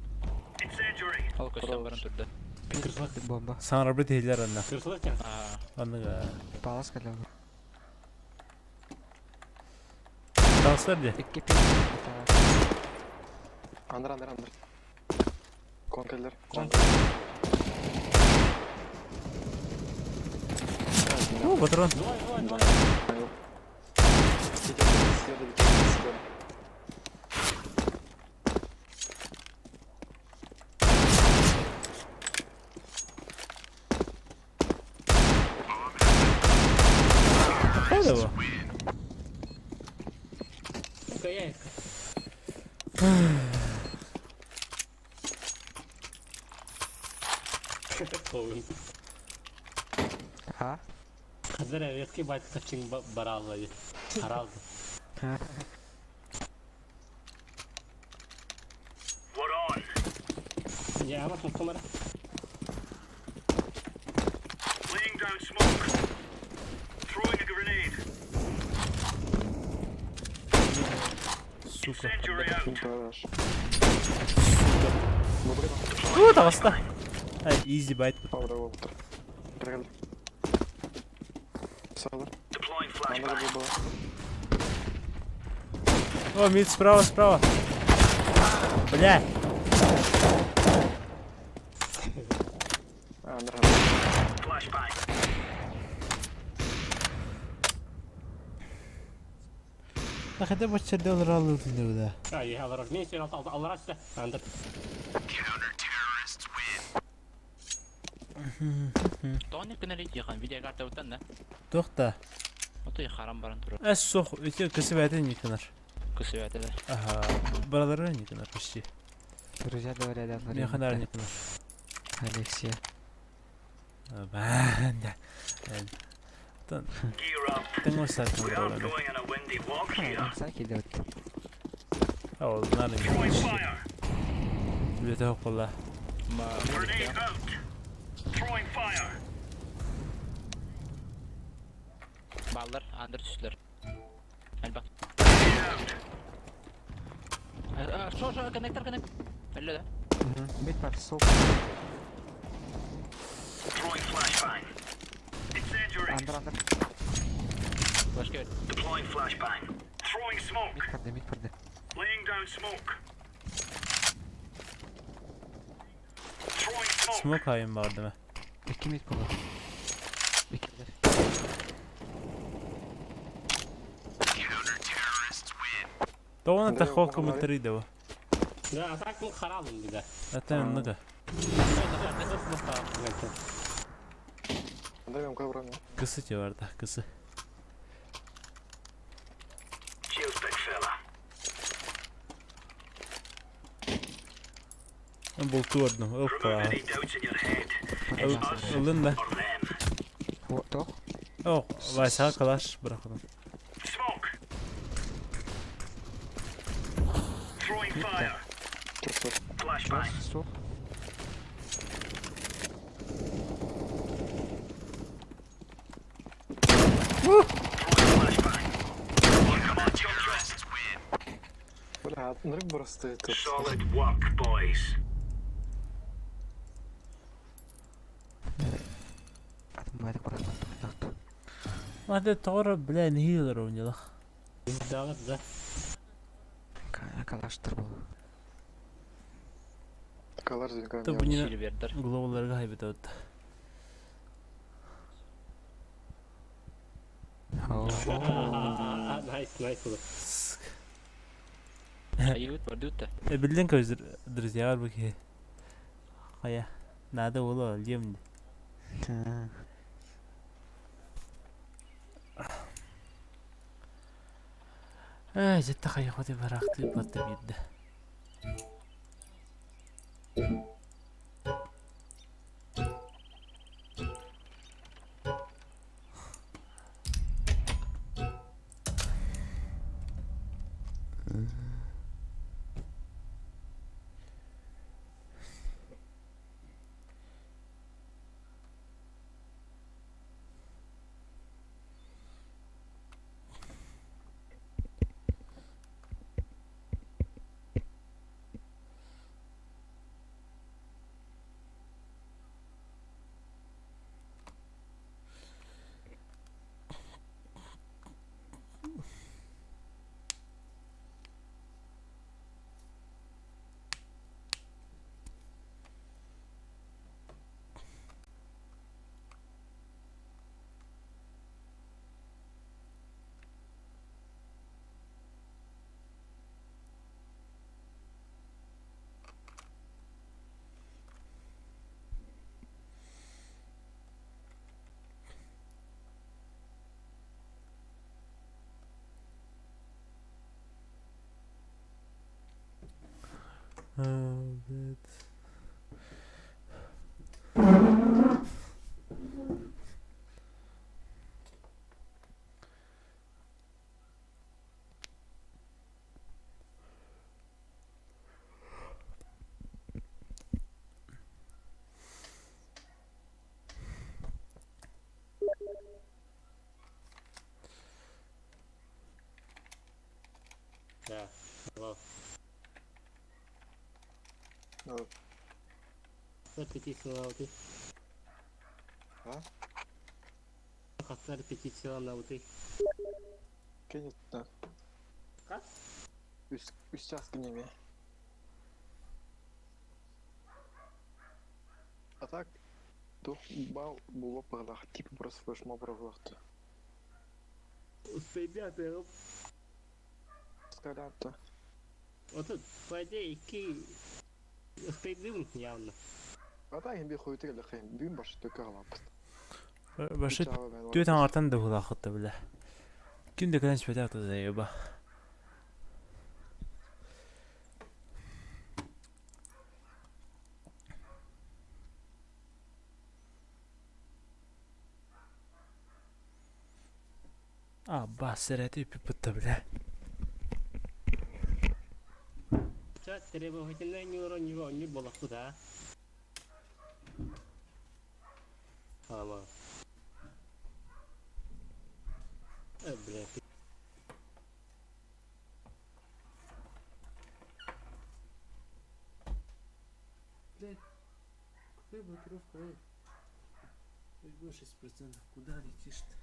Ол көстен баран турду. Кырсылак. Бомба. Саңарбы тиһилер анна. Кырсылак тен. Аа, Анныга. Палас кэлэ. Тағыстар де. Икки пит. Ата. Андыр, андыр, андыр. Конкеллер. Уу, патрон. Давай, давай, давай. Сидят, сидят, сидят. Хайда бу. Сука, я Колын. А? Хазар резкий байт качың баралды. Харалды. Я ама сумара. Laying down smoke. Throwing a grenade. Сука. Incendiary out. Гараж. Ну, блин, Уу, таҕыста. Ай, изи байт. Аура Уолтер. Прыгали. Сала. Deploying Андер flashbang. была. О, мид справа, справа. Бля. Андер, андер. Flashbang. Нахайда баччарда олар алылды да. А, я алар мен сен алты алар асты. Андыр. тоғын күнәлі жиған видеокарта өттен да. Тоқта. Отой харам баран туру. Әс соқ, өте кісі бәтен никанар. Көсіп әтеді. Аха, баралары никанар почти. Друзья добавляли Миэхэ наар не Алексия. Баллар, андыр түстүлэр. Элбэх. Шо, шо, коннектор, коннектор. Өллө да? Бит бар, сол. Андыр, андыр. Флешка бер. Мид барды, мид барды. Smoke ayım vardı mı? Икки мид буолар. Иккилэр. Тоҕо Андрей, таххо оҕоҕо комментарий да Да, а так мы харабым да. Ата оннуга. Андрей, МК броня. Кысы барда, кысы. Булту ордум. Опа. Ылын да. Тоқ. О, Вася калаш бырахадым. Суох. Бля, Андрей просто этот. Атын байды барахтан. Мады тоғыры, бля, нихилер ойнылық. Да, да. Калаштыр бұл. Калар звенка. Ты бұны Сили бердер. глобаларға хайбет өтті. Найс, найс. Айыбыт барды үтті. Билден көз друзья бар бұ Қая, надо было лемді. Э, жетті қая ходы барақты батты берді. Блядь. Да. Алло. Ну. Репетиция на уты. А? Хатта репетиция на уты. Кинет, да. Как? Үс ними. А так, тух бал було пырлах, типа просто флешмоб бырлахты. Успейбя Скалята. Вот тут, по идее, ики... Успейдым явно. А так им бихуй ты лехем, бим баш ты карлап. Башы түт аңартан да булахытты бля. Ким де кәнеш бетә заеба. Аббас сэрэти үппүт бля. Чэ, требовательнай ньуора ньура онньур буолахпыт аа. Ама. Э, блядь. Блядь, какая блокировка, эй? 6%, куда летишь-то?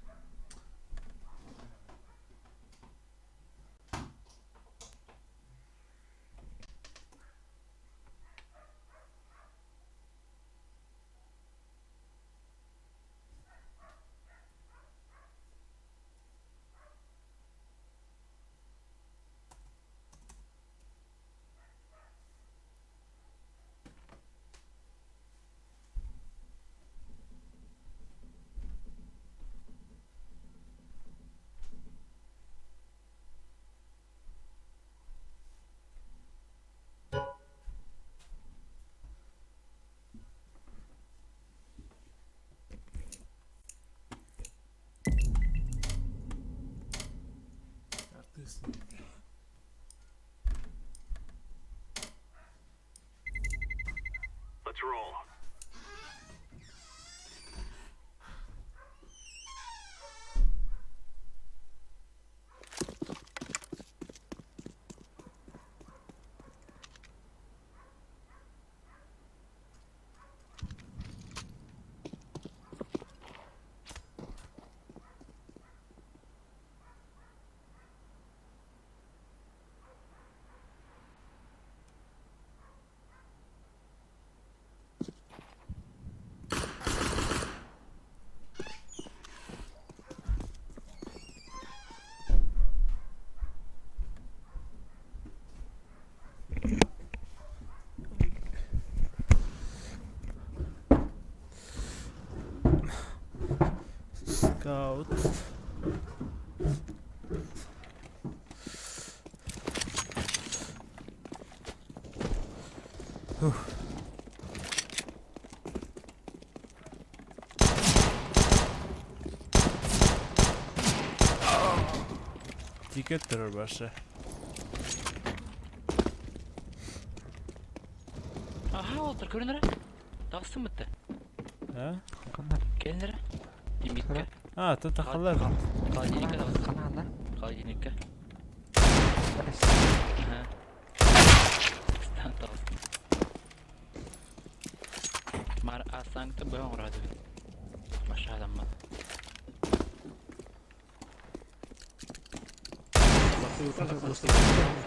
Артист. Let's roll. Scout. Ticket terör başı. Аха, олтыр көрүнөрө. Тахсым бытты. Ha? Ханна? Келинere. Димитке. А, тут тахалар. Холодильникке тахсым. Ханна ханна? Холодильникке. Аха. Стан тахсым. Мар асаңты бөң урады. Башаламмат.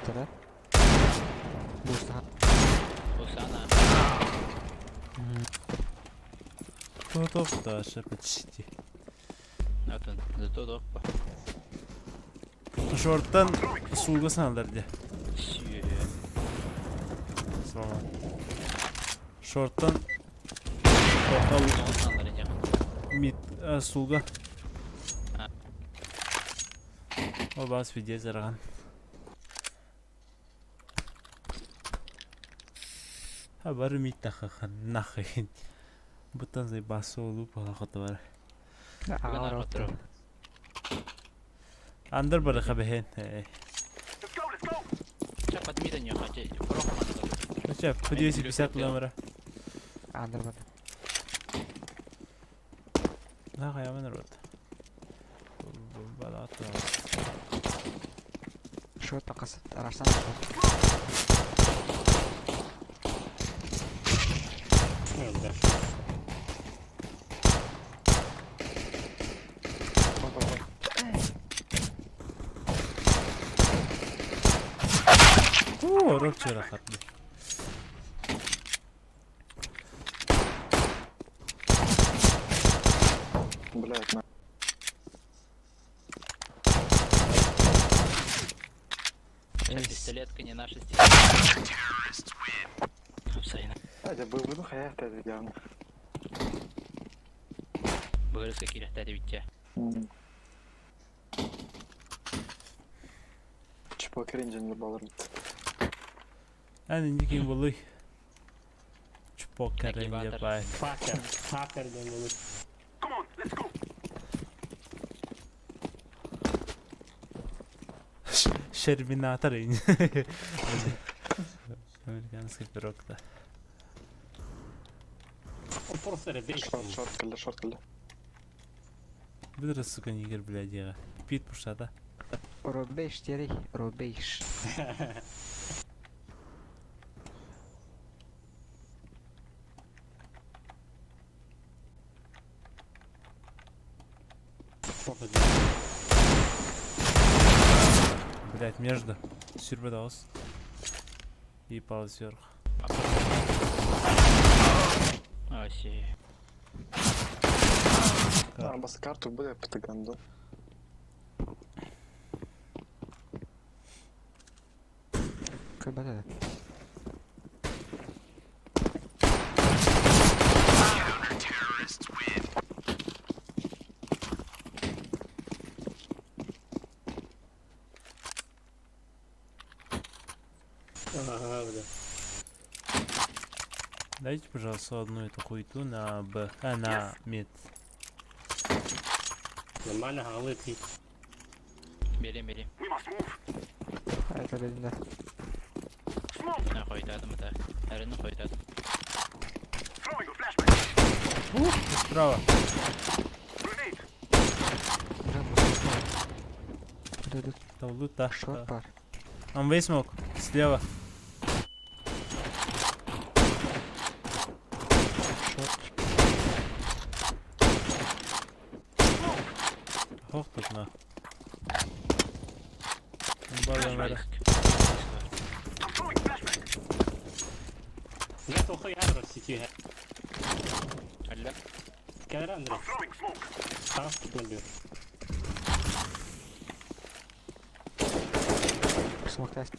Да? Буста. Усана. Топ даже почти. Атын. Зато доппа. Шорттан сууга саналар дии. Сүйе. Слава. Шорттан тоқтал Оңсанлар ине. мид сууга. А. О бас видео зарған. Ha бары мид тахахан нахын. Буттан зай басы олу балақаты бар. Аҕалар оттор. Андыр бары хабехен. Let's go, let's go. Ча подмида не хочу. Прохман. Че, по 250 номера. Андыр бар. Нахай яман рот. Балаты. Шот тақасы. Арасан шот. О, рок чырахатны. Блядь, на. Пистолетка не наша стихия. Апсайна. Адя, был бы, ну хая, ты явно. Бырыска кирехтәде битте. Чпок рейнджер балыр. Ән инди ким булый. Чпок Нагибатор. ренде бай. Хакер, хакер диэн болur. Come on, let's go. Шерминатор. Американский пирог да. Просто ребят. Шорт, шорт кэллэ, шорт кэллэ. Быдыр сука нигер, блядь, яга. Пит пушата. Рубеж терей, рубеж. Блять, между. Сюрбедос. И пал сверху. Оси. А, бас карту буде патаганду. Кыбата. Ага, бля. Дайте, пожалуйста, одну эту хуйту на Б. А, на мид. Нормально, галыты. Бери, бери. We must move. Это бедно. Smoke. На хуйтадым это. Әрін хуйтадым. Throwing a flashbang. Справа. Grenade. Там лута. Шорт пар. Он высмок. Слева. Шорт. Хох тут на. Баламара. I'm throwing flashbang. Я только ядро в сети. Алло. Кадр, Андрей. I'm throwing smoke. Транспорт набил. Смок тест.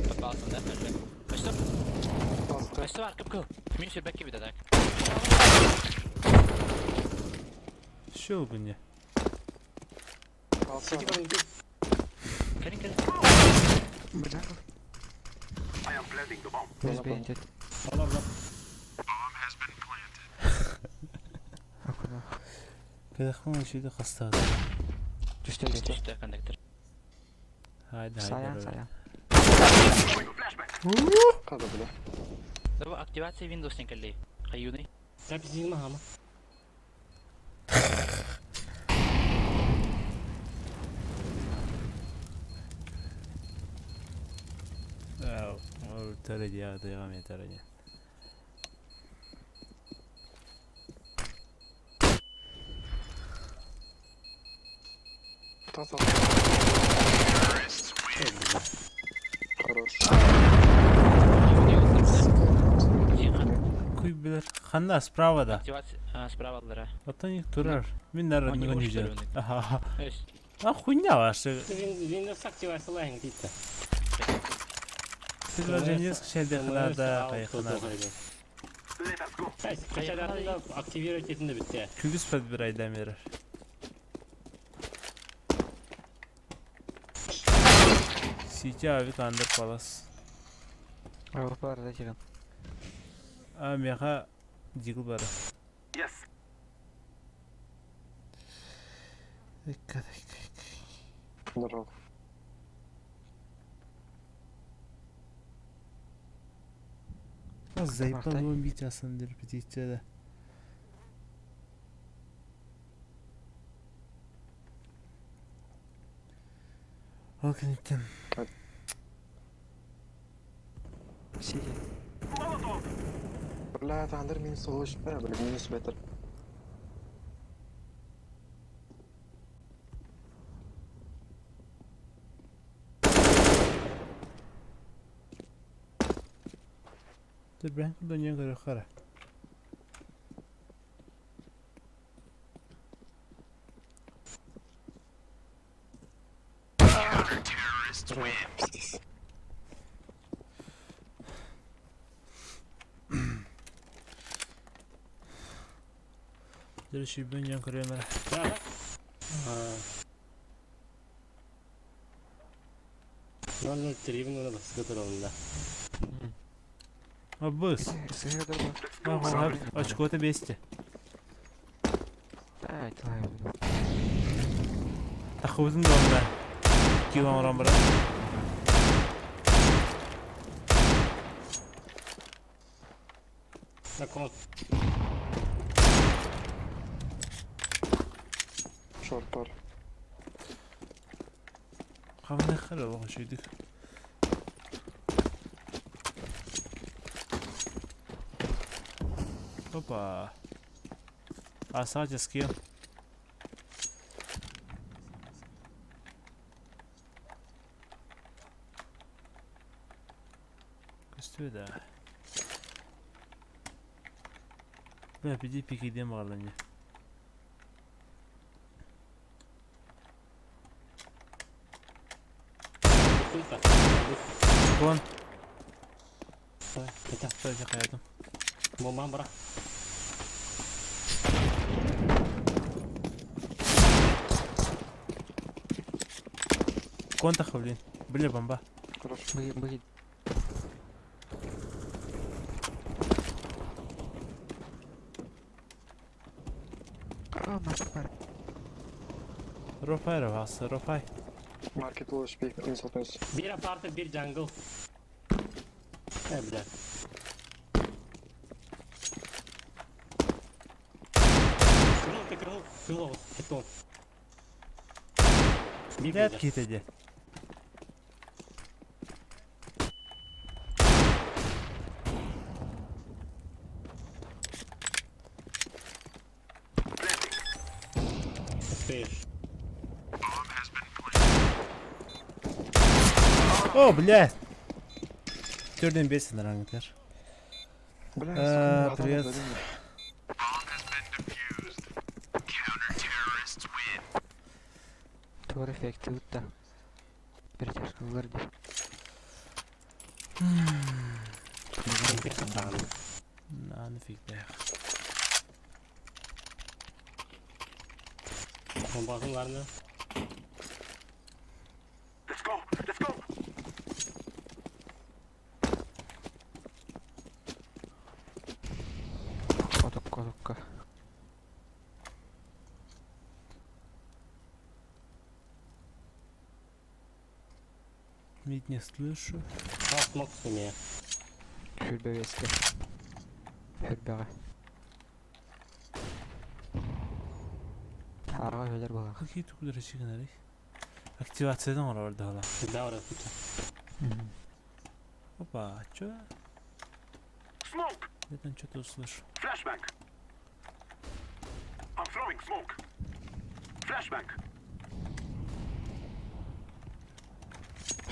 Попался, да? Алло. Что? Что бар, кып Мен сүрбәкке бит так. Щелканье. Кәрін кәрін. Бля. I am planting the bomb. Без бендит. Акуна. Кадахман шүйді қастады. Түстелді. Түсті кондуктор. Haydi haydi. Саян, саян. Throwing a flashbang. Хада, бля. Давай активация Windows не кәлли. Қаюны. Запись не мама. Töredi devam et töredi. Таса. Хорош. Куй билер. Ханна справа да. Активация справа аллара. Ата них турар. Мин народ Он не не может ждет. рынок. Ага. Өс. А хуйня ваша. Windows активация лайнг дейді. Предложение шәйде ханада кайхана. Let us go. Качаларды активировать етінді бітті. Күлүс подбирай дамерер. Сити авик андер палас. Авропа да тиган. А меха дигл бара. Yes. Здорово. Заебал бомбить асандыр птичья. Ол кенеттен. Сити. Molotov. Бля, это Андер минус 8, бля, минус бетер. Dur ben dönüyor göre kara. Пиздец. Dur şu ben yan görüyorum. Да, да. 003 мына басқа тұрғында. Абыс. Сыграй Ага, очко-то бесте. Да, это Тахыбытын да онда. Кил оҥорон баран. Закон. Шорт бар. Хабыныахха эрэ олох үчүгэйдик. Опа. Асаача скилл. Көстүө да. Бля, пиди пикидем баҕаланньа. Чукон. Это. Хайатым. Бомбам бара. Контах, блин. Бля, бомба. Хорошо. Быһы О, маркет бар. Рофай равасы, рофай. Маркет лош пик, инсалтнес. Bir apartı bir jungle. Э, бля. Крыл ты крыл, крыло, это. Bir Блядь, бля. киһитэ дии. Успеешь. О, блядь! Төрден бес рангтер. Бля, А, сука, ну, привет. гадала, блин. Тур эффекти утта. Перетяжка дии. На, нафиг да. Bombasın var mı? Let's go. Let's go. Отокко, отокко. Ведь не слышу. А, смог сумея. Хүрбэ веске. Хүрбэҕэ. Аҕа өлөр буолар. Какие тут рычаги Активациядан оҥорор да. Да, ура. Опа, чё? Smoke. Я там что-то услышу. Flashbang. I'm throwing smoke. Flashbang.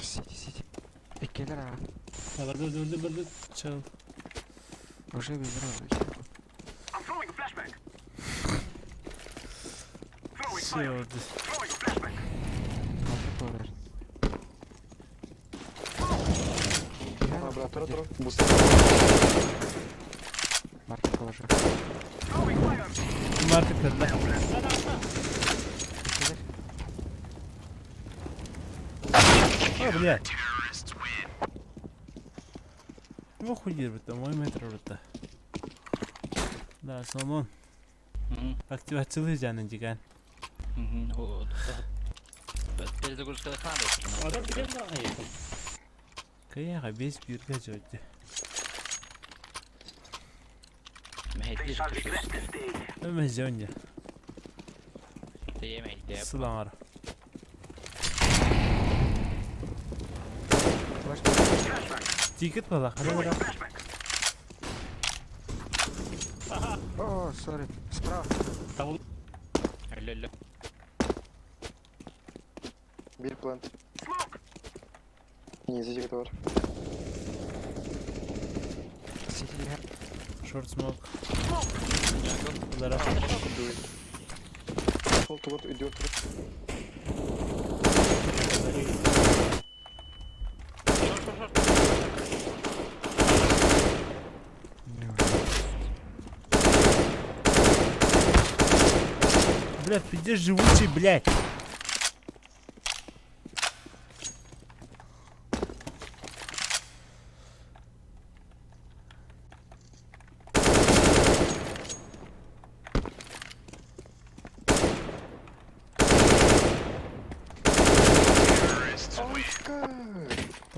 Сити, сити. Иккилэр аҕа. Dur dur dur dur dur. Чел. Уже билэр олор. I'm throwing a flashbang. Throwing Все, fire. Throwing a flashbang. Маркет болар. А, брат, тура, тура. Буст. Маркет положи. Throwing fire. Маркет да. Иккилэр. О, блядь. Ну хуй это мой метр это. Да, Соломон. Активациялы жаны диган. Перезагрузка надо. Adam bir de daha yakın. Каяга бес бирге жойды. They shall regret this day. Өмө жонья. Сылаңар. Тикет бала, Throwing қара. flashbang. О, сори. Справа. Tamam. Алло, Bir plant. Smoke. Не, зайди бар. Сити иһэр. Шорт смок. Лара. Сол тугут идет. Бля, пиздец живучий, блядь.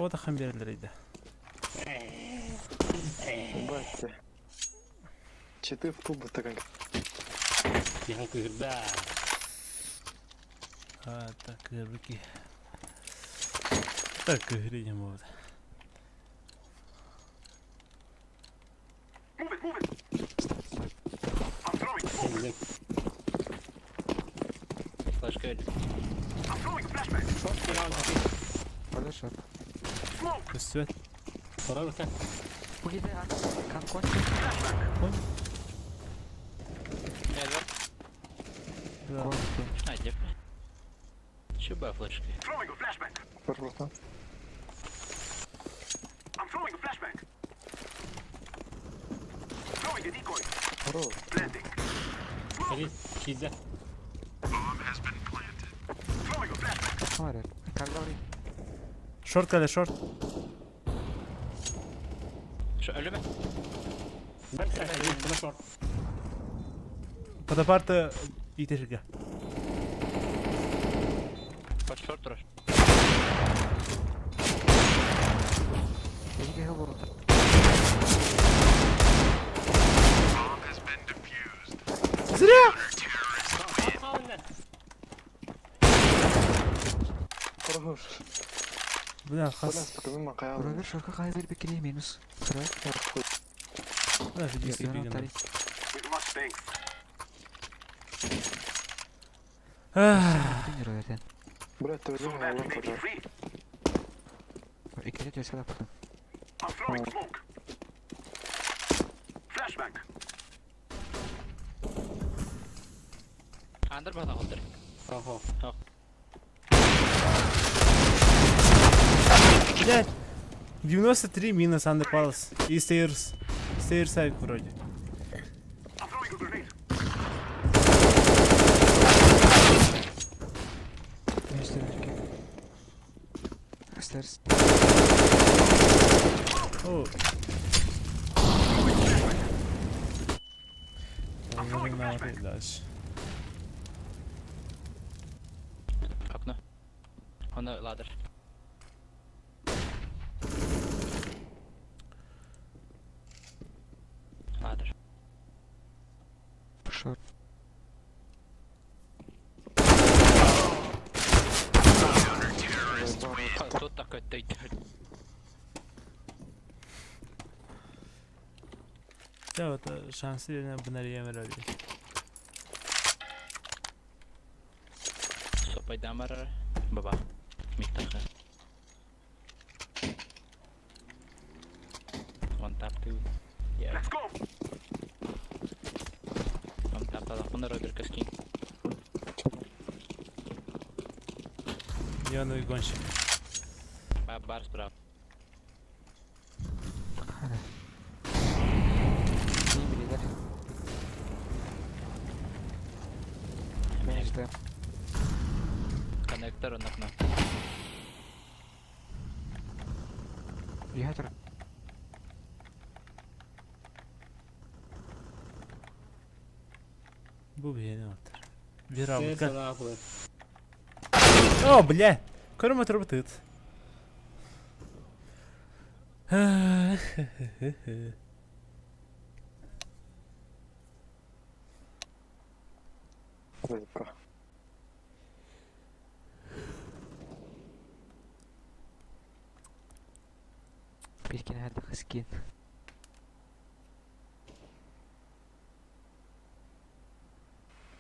Тоҕо таххан биэрэллэрий да? Батя. Читы в клуб такая. Тиһэн кыырда. А, так, кыырбыки. Так, кыыры буолбут. Move it, move it. I'm throwing smoke. Кэллим. Флешка өлдө. I'm throwing a flashbang. Шорт киирэн Оля шорт. Smoke. Көстүбэт. Роберт. Пугиде кан кон. Элбэх. Да. Кон. А, деп. Чуба флешка. Throwing a flashbang. Пожалуйста. I'm throwing a flashbang. Throwing a decoy. Здорово. Planting. Кэлин киирдэ. Throwing a flashbang. Смотри. Когда время? Шорт кэлэ, шорт. Шо, өлүмэ? Бэр сәхәли, бына шорт. Подопарта итерге. Под шорт турар. Эһиги хыл Зря! Хорош. Бля, Бля, хас. сука, мимо каял. Роберт шорка кай бер бикини минус. Сырай. Бля, физически Йонан пиган. тари. We lost tanks. Ах, Бүтүн Робертен. Блядь, ты So возьми that we may be меня free. Иккини төскә таптым. I'm throwing smoke. Flashbang. Андыр бата холдыр. Охо. Блядь. 93 минус Андер Палас. И Стейрс. Стейрс авик вроде. I'm throwing a grenade. Минус төрүккэ. Стерс. О. Дальше. Окно. Оно ladder. Ladder. Шорт. Тут такой ты. Да, вот шансы на бинарьемер öyle. Сопайдамар. Баба. Миттаха. One tap two. Yeah. Let's go. One tap талахмын Роберт Каскин. Неоновый гонщик. Бар справа. Не билилер. Мен ждем. Коннектор он окно. Ятер. Bu bir yeni atır. Bir Сэр абыка. санаа буолар. О, бля. Көрүм отуруп тыт. Заебка. Биркин хәрдә хыскин.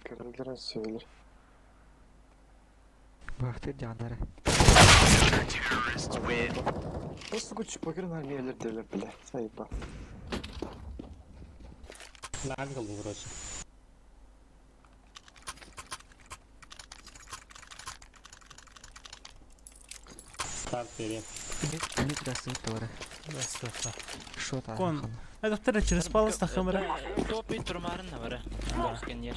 Көрөлөр сөйлөр. Бахтыр жаннары. Просто сука, чупакыр на мелер делер, блядь. Заеба. Наҕа кылдым короче. Старт берем. Мид растут тоже. Что там? Кон. А доктор через палас тахымра. Топ и турмарын бар. Сканер.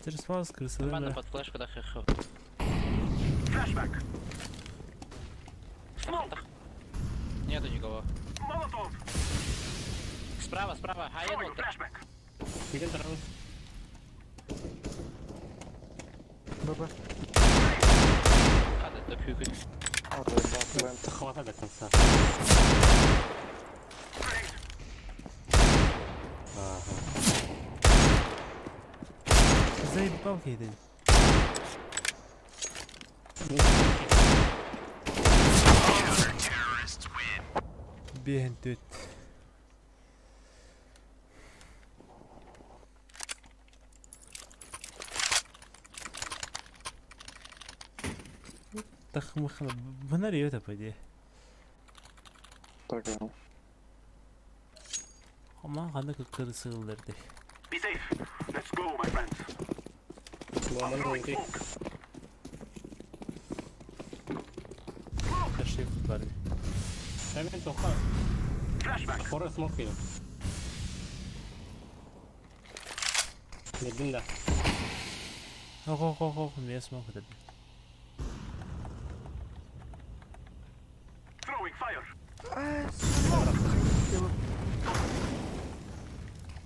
Через палас крысы. Нормально под флешку да хх. Flashbang. Smoke. Нету никого. Molotov. Справа, справа. А я Throwing a flashbang. Киирэн турабын. ББ. Хада топ хүйкү. А, заебал. Хватай до конца. Ага. Заебал киһитин. Биэһин түт. Бына риөтэ по идее. Так, Аман ханна кыккыры сыыллар дии. Be safe. Let's go, my friends. Бомбаны внутри. Ташли бар. Hemen тоққа. Flashbang. Хора смок киdim. Бердим да. Хо хо хо хо мен смок дедим. Throwing fire.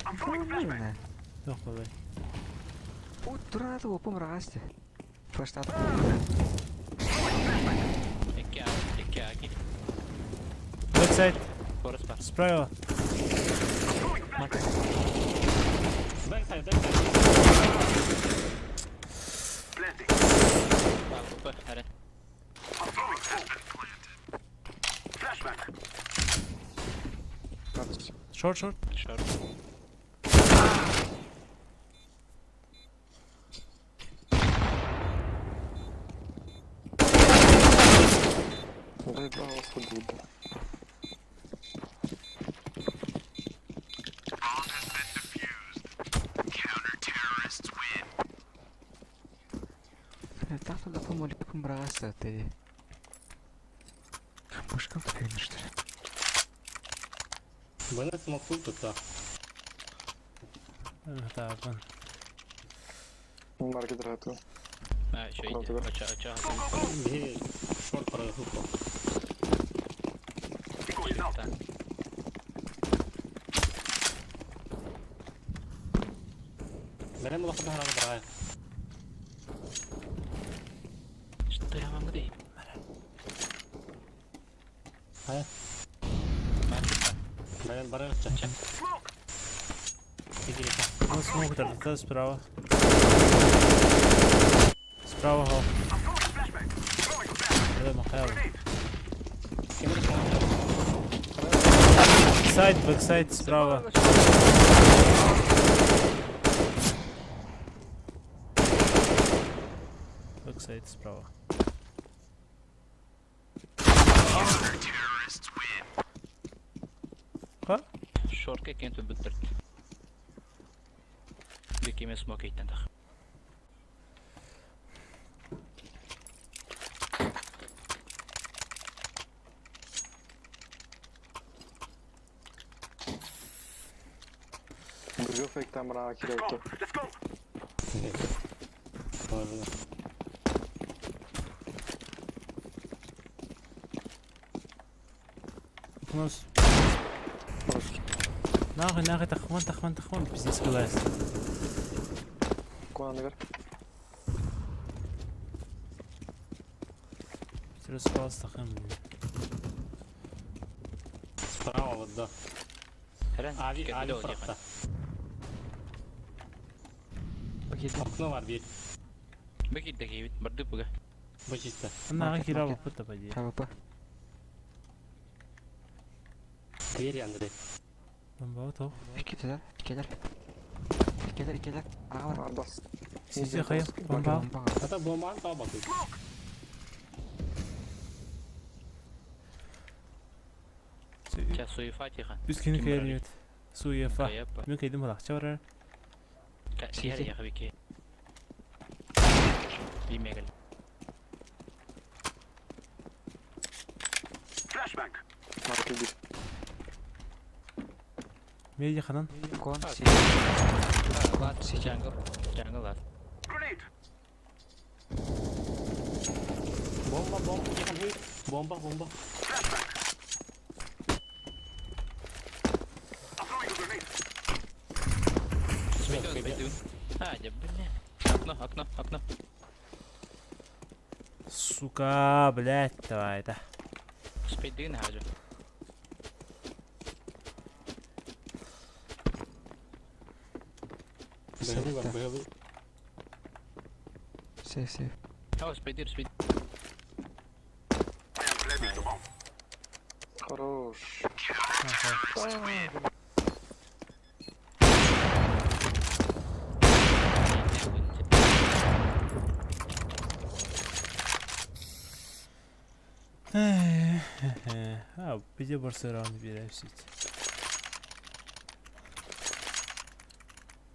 I'm throwing a flashbang. Туох буолай. Туран опум рагасты. Флештат. Икки А, икки А киир. Backside. Форест бар. Справа. Throwing a flashbang. Backside, backside. Planting. Б, Эрен. I'm throwing smoke. Flashbang. Short short. Short. Заебало худи. Так да помоликум рагасты ты. Мышкам ты что ли? Бына смок тут да. Таапан. Маркет рату. А, еще Окно иди. туда. Оча, оча. Биһи шорт проруху. Decoy is out. Так. Бәрем улахан харага барай. Что я могу делать? Хайа. Маркет. Бәрем барай ча. Smoke. Кири. Ну смок дедим. Справа. Справа хо. I'm throwing a flashbang. Throwing a flashbang. Это Михаил. Grenade. Кемер смок. Сайд, backside, справа. Backside справа. Ха? Шортка кенту бүттірді. Бекеме смок ейтен. Бrzio фейк там раа Let's go. кирилл. Let's go. Можно. У нас... Нахуй, нахуй, тахман, тахман, тахман, пиздец вылазит. Куда наверх? Распался тахман, блин. Справа вот да. Эрен. Ави, ави фракта. Окно бар бир. Бекит дегейбит, барды буга. Бу чисто. Нахуй Маркет, хера маркет. опыта поди. АВП. Двери, Андрей. Бомба то. Иккитилер, иккилер. Иккилер, иккилер. Аҕа бар. Арбас. Сизи хайа, бомба. Бомба. Это бомбан таба тут. Сейчас суефа тихо. Үскені Ким кәйер Суефа. Каяпа. Мен кәйдім олақ чавар. Сиһэр яхабики. Бимегел. Flashbang. Маркет бит. Меди ханан. Кон, си. Лат, джангл. Джангл лат. Grenade. Бомба, бомба, тихо, хей. Бомба, бомба. Flashbang. I'm throwing a grenade. Спидун, спидун. А, да бля. Окно, окно, окно. Сука, блядь, давай это. Спейдыгын хаажы. Быһылы бар, быһылы. Сейф, сейф. О, спейдыр, спейд. Хорош. А, где Барселона беремся?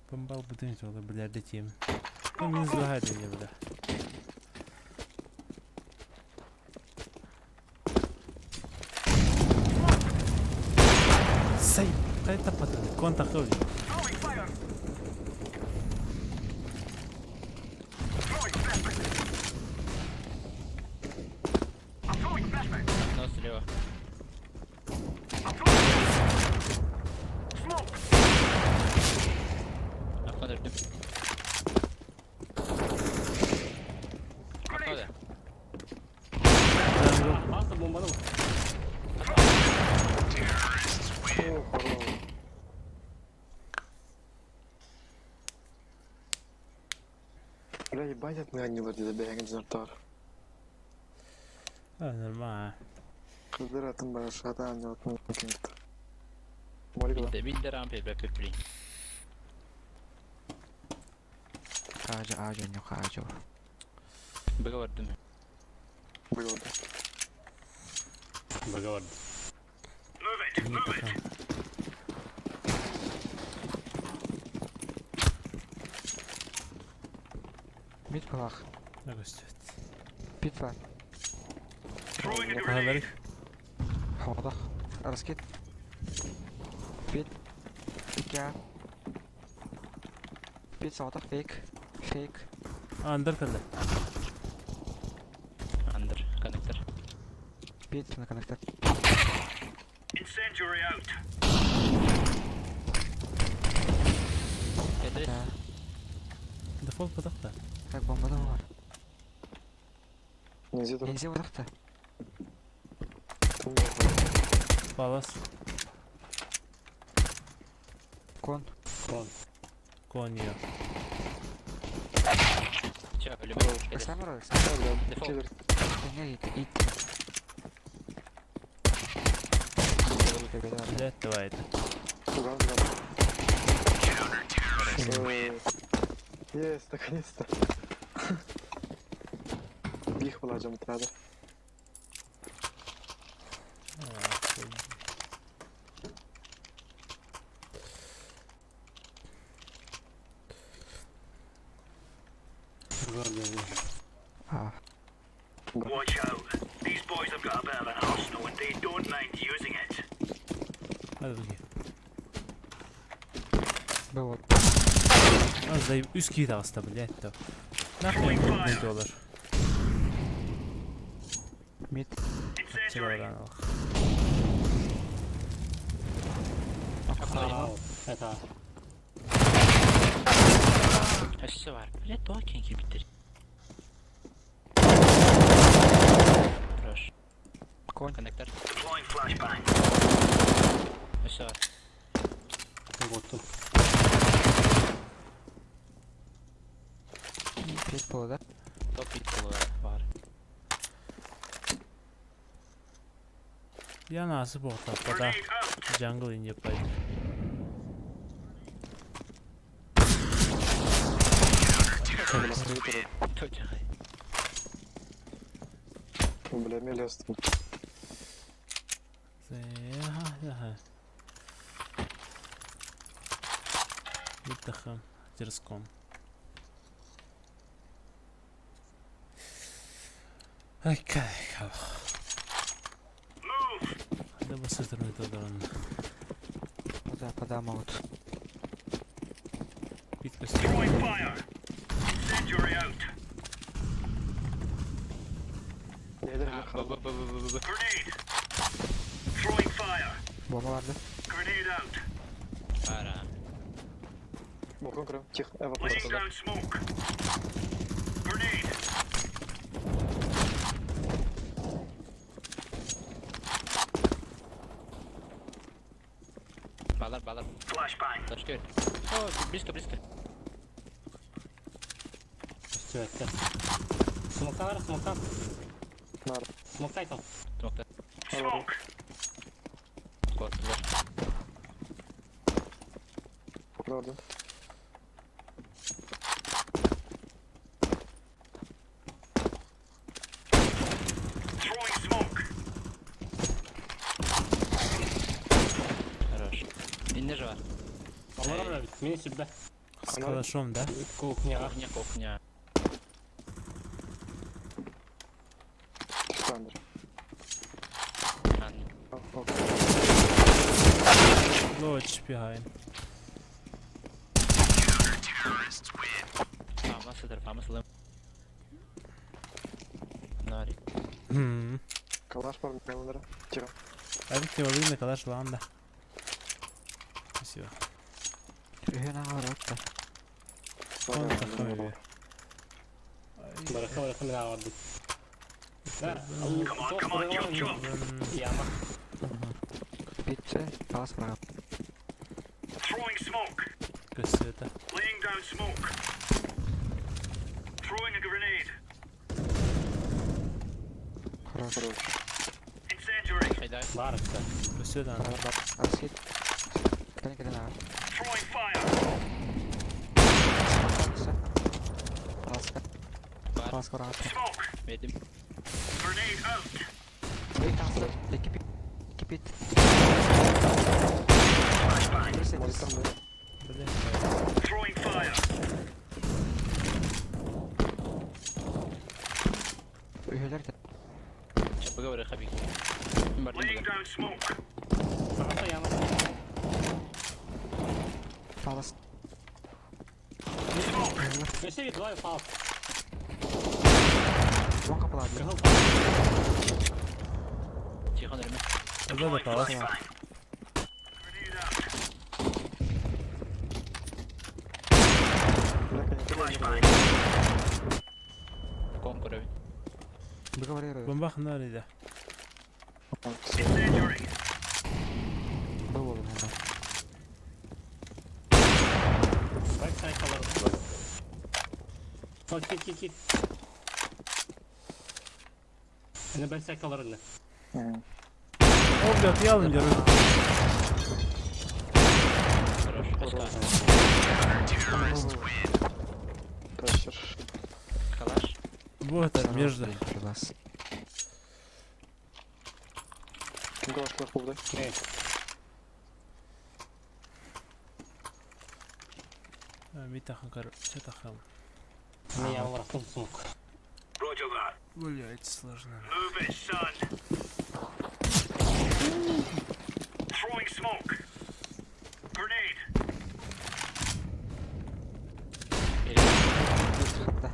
Бомбал бутын жолы билерде тем. Минус два не бля. Сай, это потом. Контакт Окно слева. Окно дождем. Окно да. Аста бомбаны бар. О, хорош. Бля, ебать от меня не забегать зартар. А, нормально. Кыздыр атын бара шата ангел кент. Молик да. Битте рампе бе пепли. Хаажа, аажа, ню хаажа. Быга бардым. Было да. Быга бар. Не пока. Мид балах. Агостет. Пит бар. Хагалары. Хоодох. Раскид. Пит. Икя. Пит соотох фейк. Фейк. Андер калды. Андер, коннектор. Пит на коннектор. Тетрис. Да. Дефолт потақта. Так бомба да бар. Нельзя тут. Нельзя выдохта. Палас. Кон. Кон. Коньо. Че, любой. Александр, Александр. Дефолт. Не, ит, ит. Блядь, давай это. Есть, наконец-то. Их была джамтрада. Бар диэн. А, Watch out. These boys have got a bit of an arsenal and they don't mind using it. Hadi bakayım. был. Az da üst киит ағыста, блядь, то. Нахуй не доллар. Мид. Чыгаран алах. Окно. А, это. Өссө бар. Блядь, токен кирбиттер. Хорош. Конь. Коннектор. Өссө бар. Вот. Пит было, да? Топ бит бар. Яна асы боқта, пода. Jungle инде пайды. Точно. Бля, мелест. Ага, Иттахам, Терском. Ай, кай, Да басыртырмай тодорон. Да, пода могут. Бит Б Б Б Б Б. Бомба бар, да? Ара. Балкон крым. Тихо. Эва, Балар. Точка бер. О, близко, близко. Көстүбэттэр. Смоктан смоктан. Нар. Смоктай там. Смокта. Куоттулар. Норден. Хорош. Инне же бар. Олорор эбит. Мин сүрбэ. С калашом, да? Кухняҕа. Кухня, кухня. Александр. Ан. Лоч шпигаем. Фама сыдыр, фама сылым. Нари. Хм. Калаш бар меландра. Тихо. А ведь не видно, калаш ланда. Спасибо. Үһүн аҕалар отта. Он такой. Барыха барыха мин аҕардым. Яма. Битсе талас барап. Кассета. Хорош. Хайда. Бар işte. Кассета. Бар бар. Аскет. Кэлин кэлин аҕа. Таласка. Бар. Таласка бараҕа. Медим. Эй таҥсы. Икки Икки пит. Может там, да? Блин. Үһүлэр да. Чапыга барыха бик. Бар. Саҕата яма. Талас. Өссө бит двое пал. Уон капылады. Кыһыл пал. Тихон өрүмэ. Да, да, палас. Бля, конечно, Кон көрөбүн. Быга Бомба хнали, да. Бу болду мында. Бак сайкалар. Сол кит кит кит. Ene бәк сайкалар инне. О, блядь, я лендеру. Хорош. Точка. Тащер. Калаш. Вот это между. Бас. Ким калаш калаш болды? Эй. Митахан кар. Что тахал? Мен яма барахтым смок. Блять, сложно. Хатта.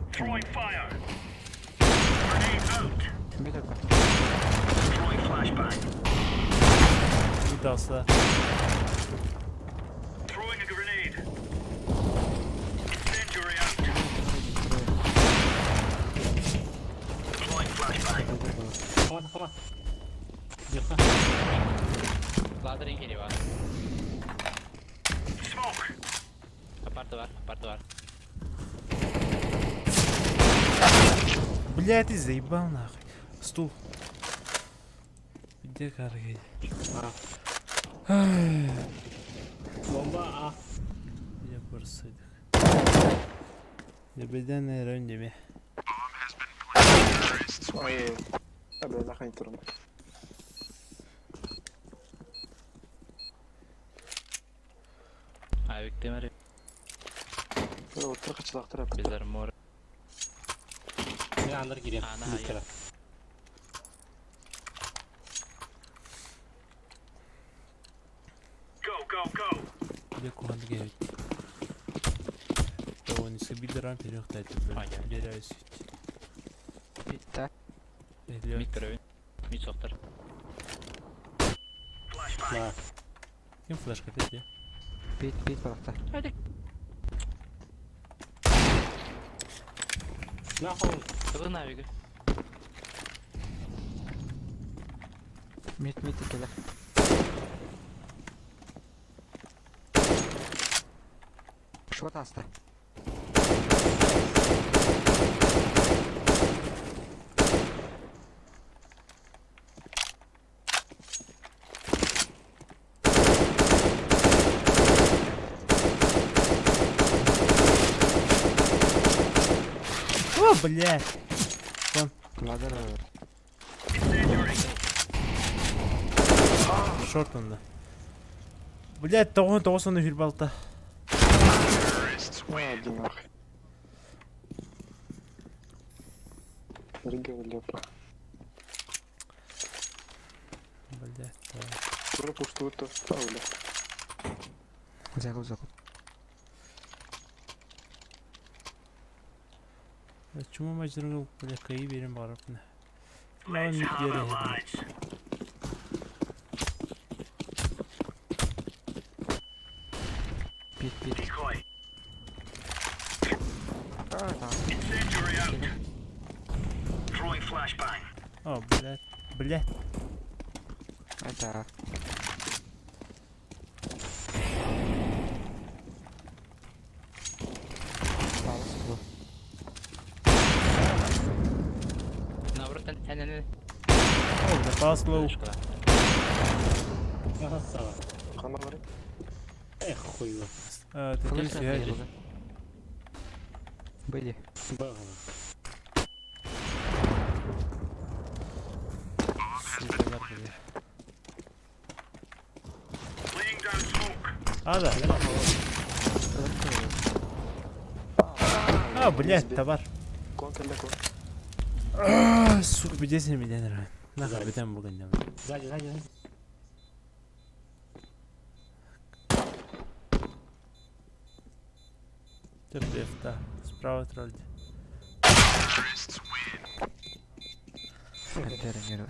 Бит өрбө. Митался. Хама хама. Жыха. Ладырын кели бар. Апарты бар, апарты бар. Блять, ты заебал нахуй. Стул. Где каргай? Бомба а. Я барсыдых. Я беда на раундеме. Ой. А, бля, нахуй не турну. Авик темери. Вот, трахачылақтыр әп. Bizler mor. Мен андыр кирем. Ана, Бит кирем. Где кухан гевит? То он из бидеран перехтать. Ага. Беряюсь. Битте. Мид көрөбүн. Мид соқтар. Бар. Кем флешка ты? Бит бит барахта. Hadi. Нахуй. Кызын авиги. Мит мит икеле. Шот аста. О, блядь. Ладер. Шорт онно. Блядь, тоҕуһун тоҕус уону сүүрбэ алта. А, иди нахуй. Рыгал лепо. Блядь, Пропу что это ставлю. Закуп, закуп. Чума маждыргы, бля, кайы берем барып. Let's have it, lads. Пит, пит. Decoy. А, там. Incendiary out. Throwing flashbang. О, блядь, блядь. Это. Палас был. Наоборот, эн эн О, бля, пас лоу. Красава. Хана Эх, хуй его. А, ты Флешка связи. Были. Б. Сука, да, блядь. Laying down smoke. А, да. А, блядь, товар. Кон кэллэ кон. А, сука, бедесин беден Нахуй, беден бүгін. Сзади, сзади, сзади. Ты да. Справа тролль. Это нервы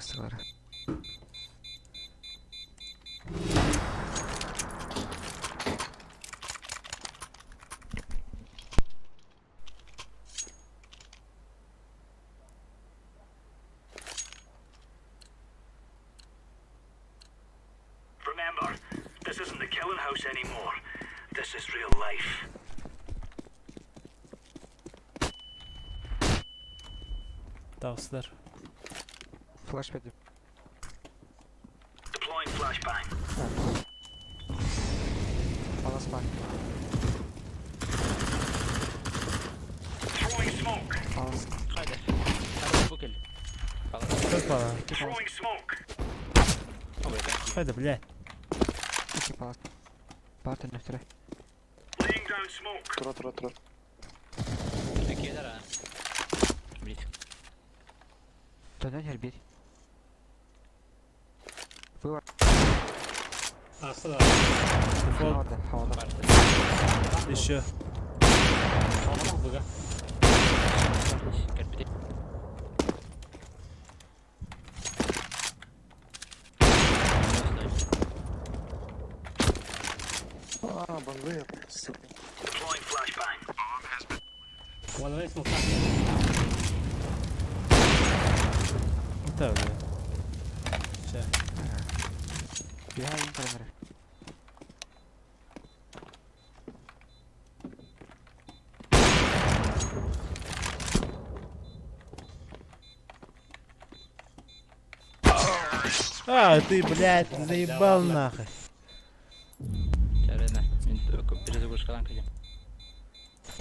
Remember, this isn't the killing house anymore. This is real life. Tavsiyeler. Флеш 5. Deploying flashbang. Палас бар. Throwing smoke. Палас. Хайде. Хайде, букель. Как пала? Throwing smoke. Хайда, блядь. Iki палас. Бар төннөктөрө. Laying down smoke. Тура, тура, тура. Келер, а. Близко. Төннөн хербир. Вывар. А, сюда. Дефолт. Хавада, хавада. Еще. Хавада, быга. Кирпити. А, бомбы, сука. Deploying flashbang. One way smoke. Это, блядь. Сейчас. Бияйын көрөнөр. А, ты, блядь, заебал нахуй. Чарена. Мен перезагрузкадан кэлем.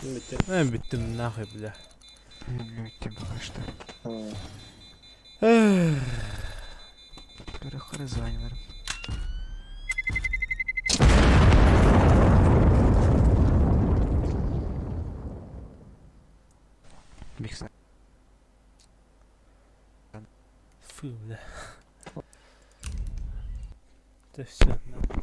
Бүттүм. Э, бүттүм нахуй, бля. Бүттүм пока что. А, Эх. Көрө званилар. Микса. Фу, бля. Это все, нахуй.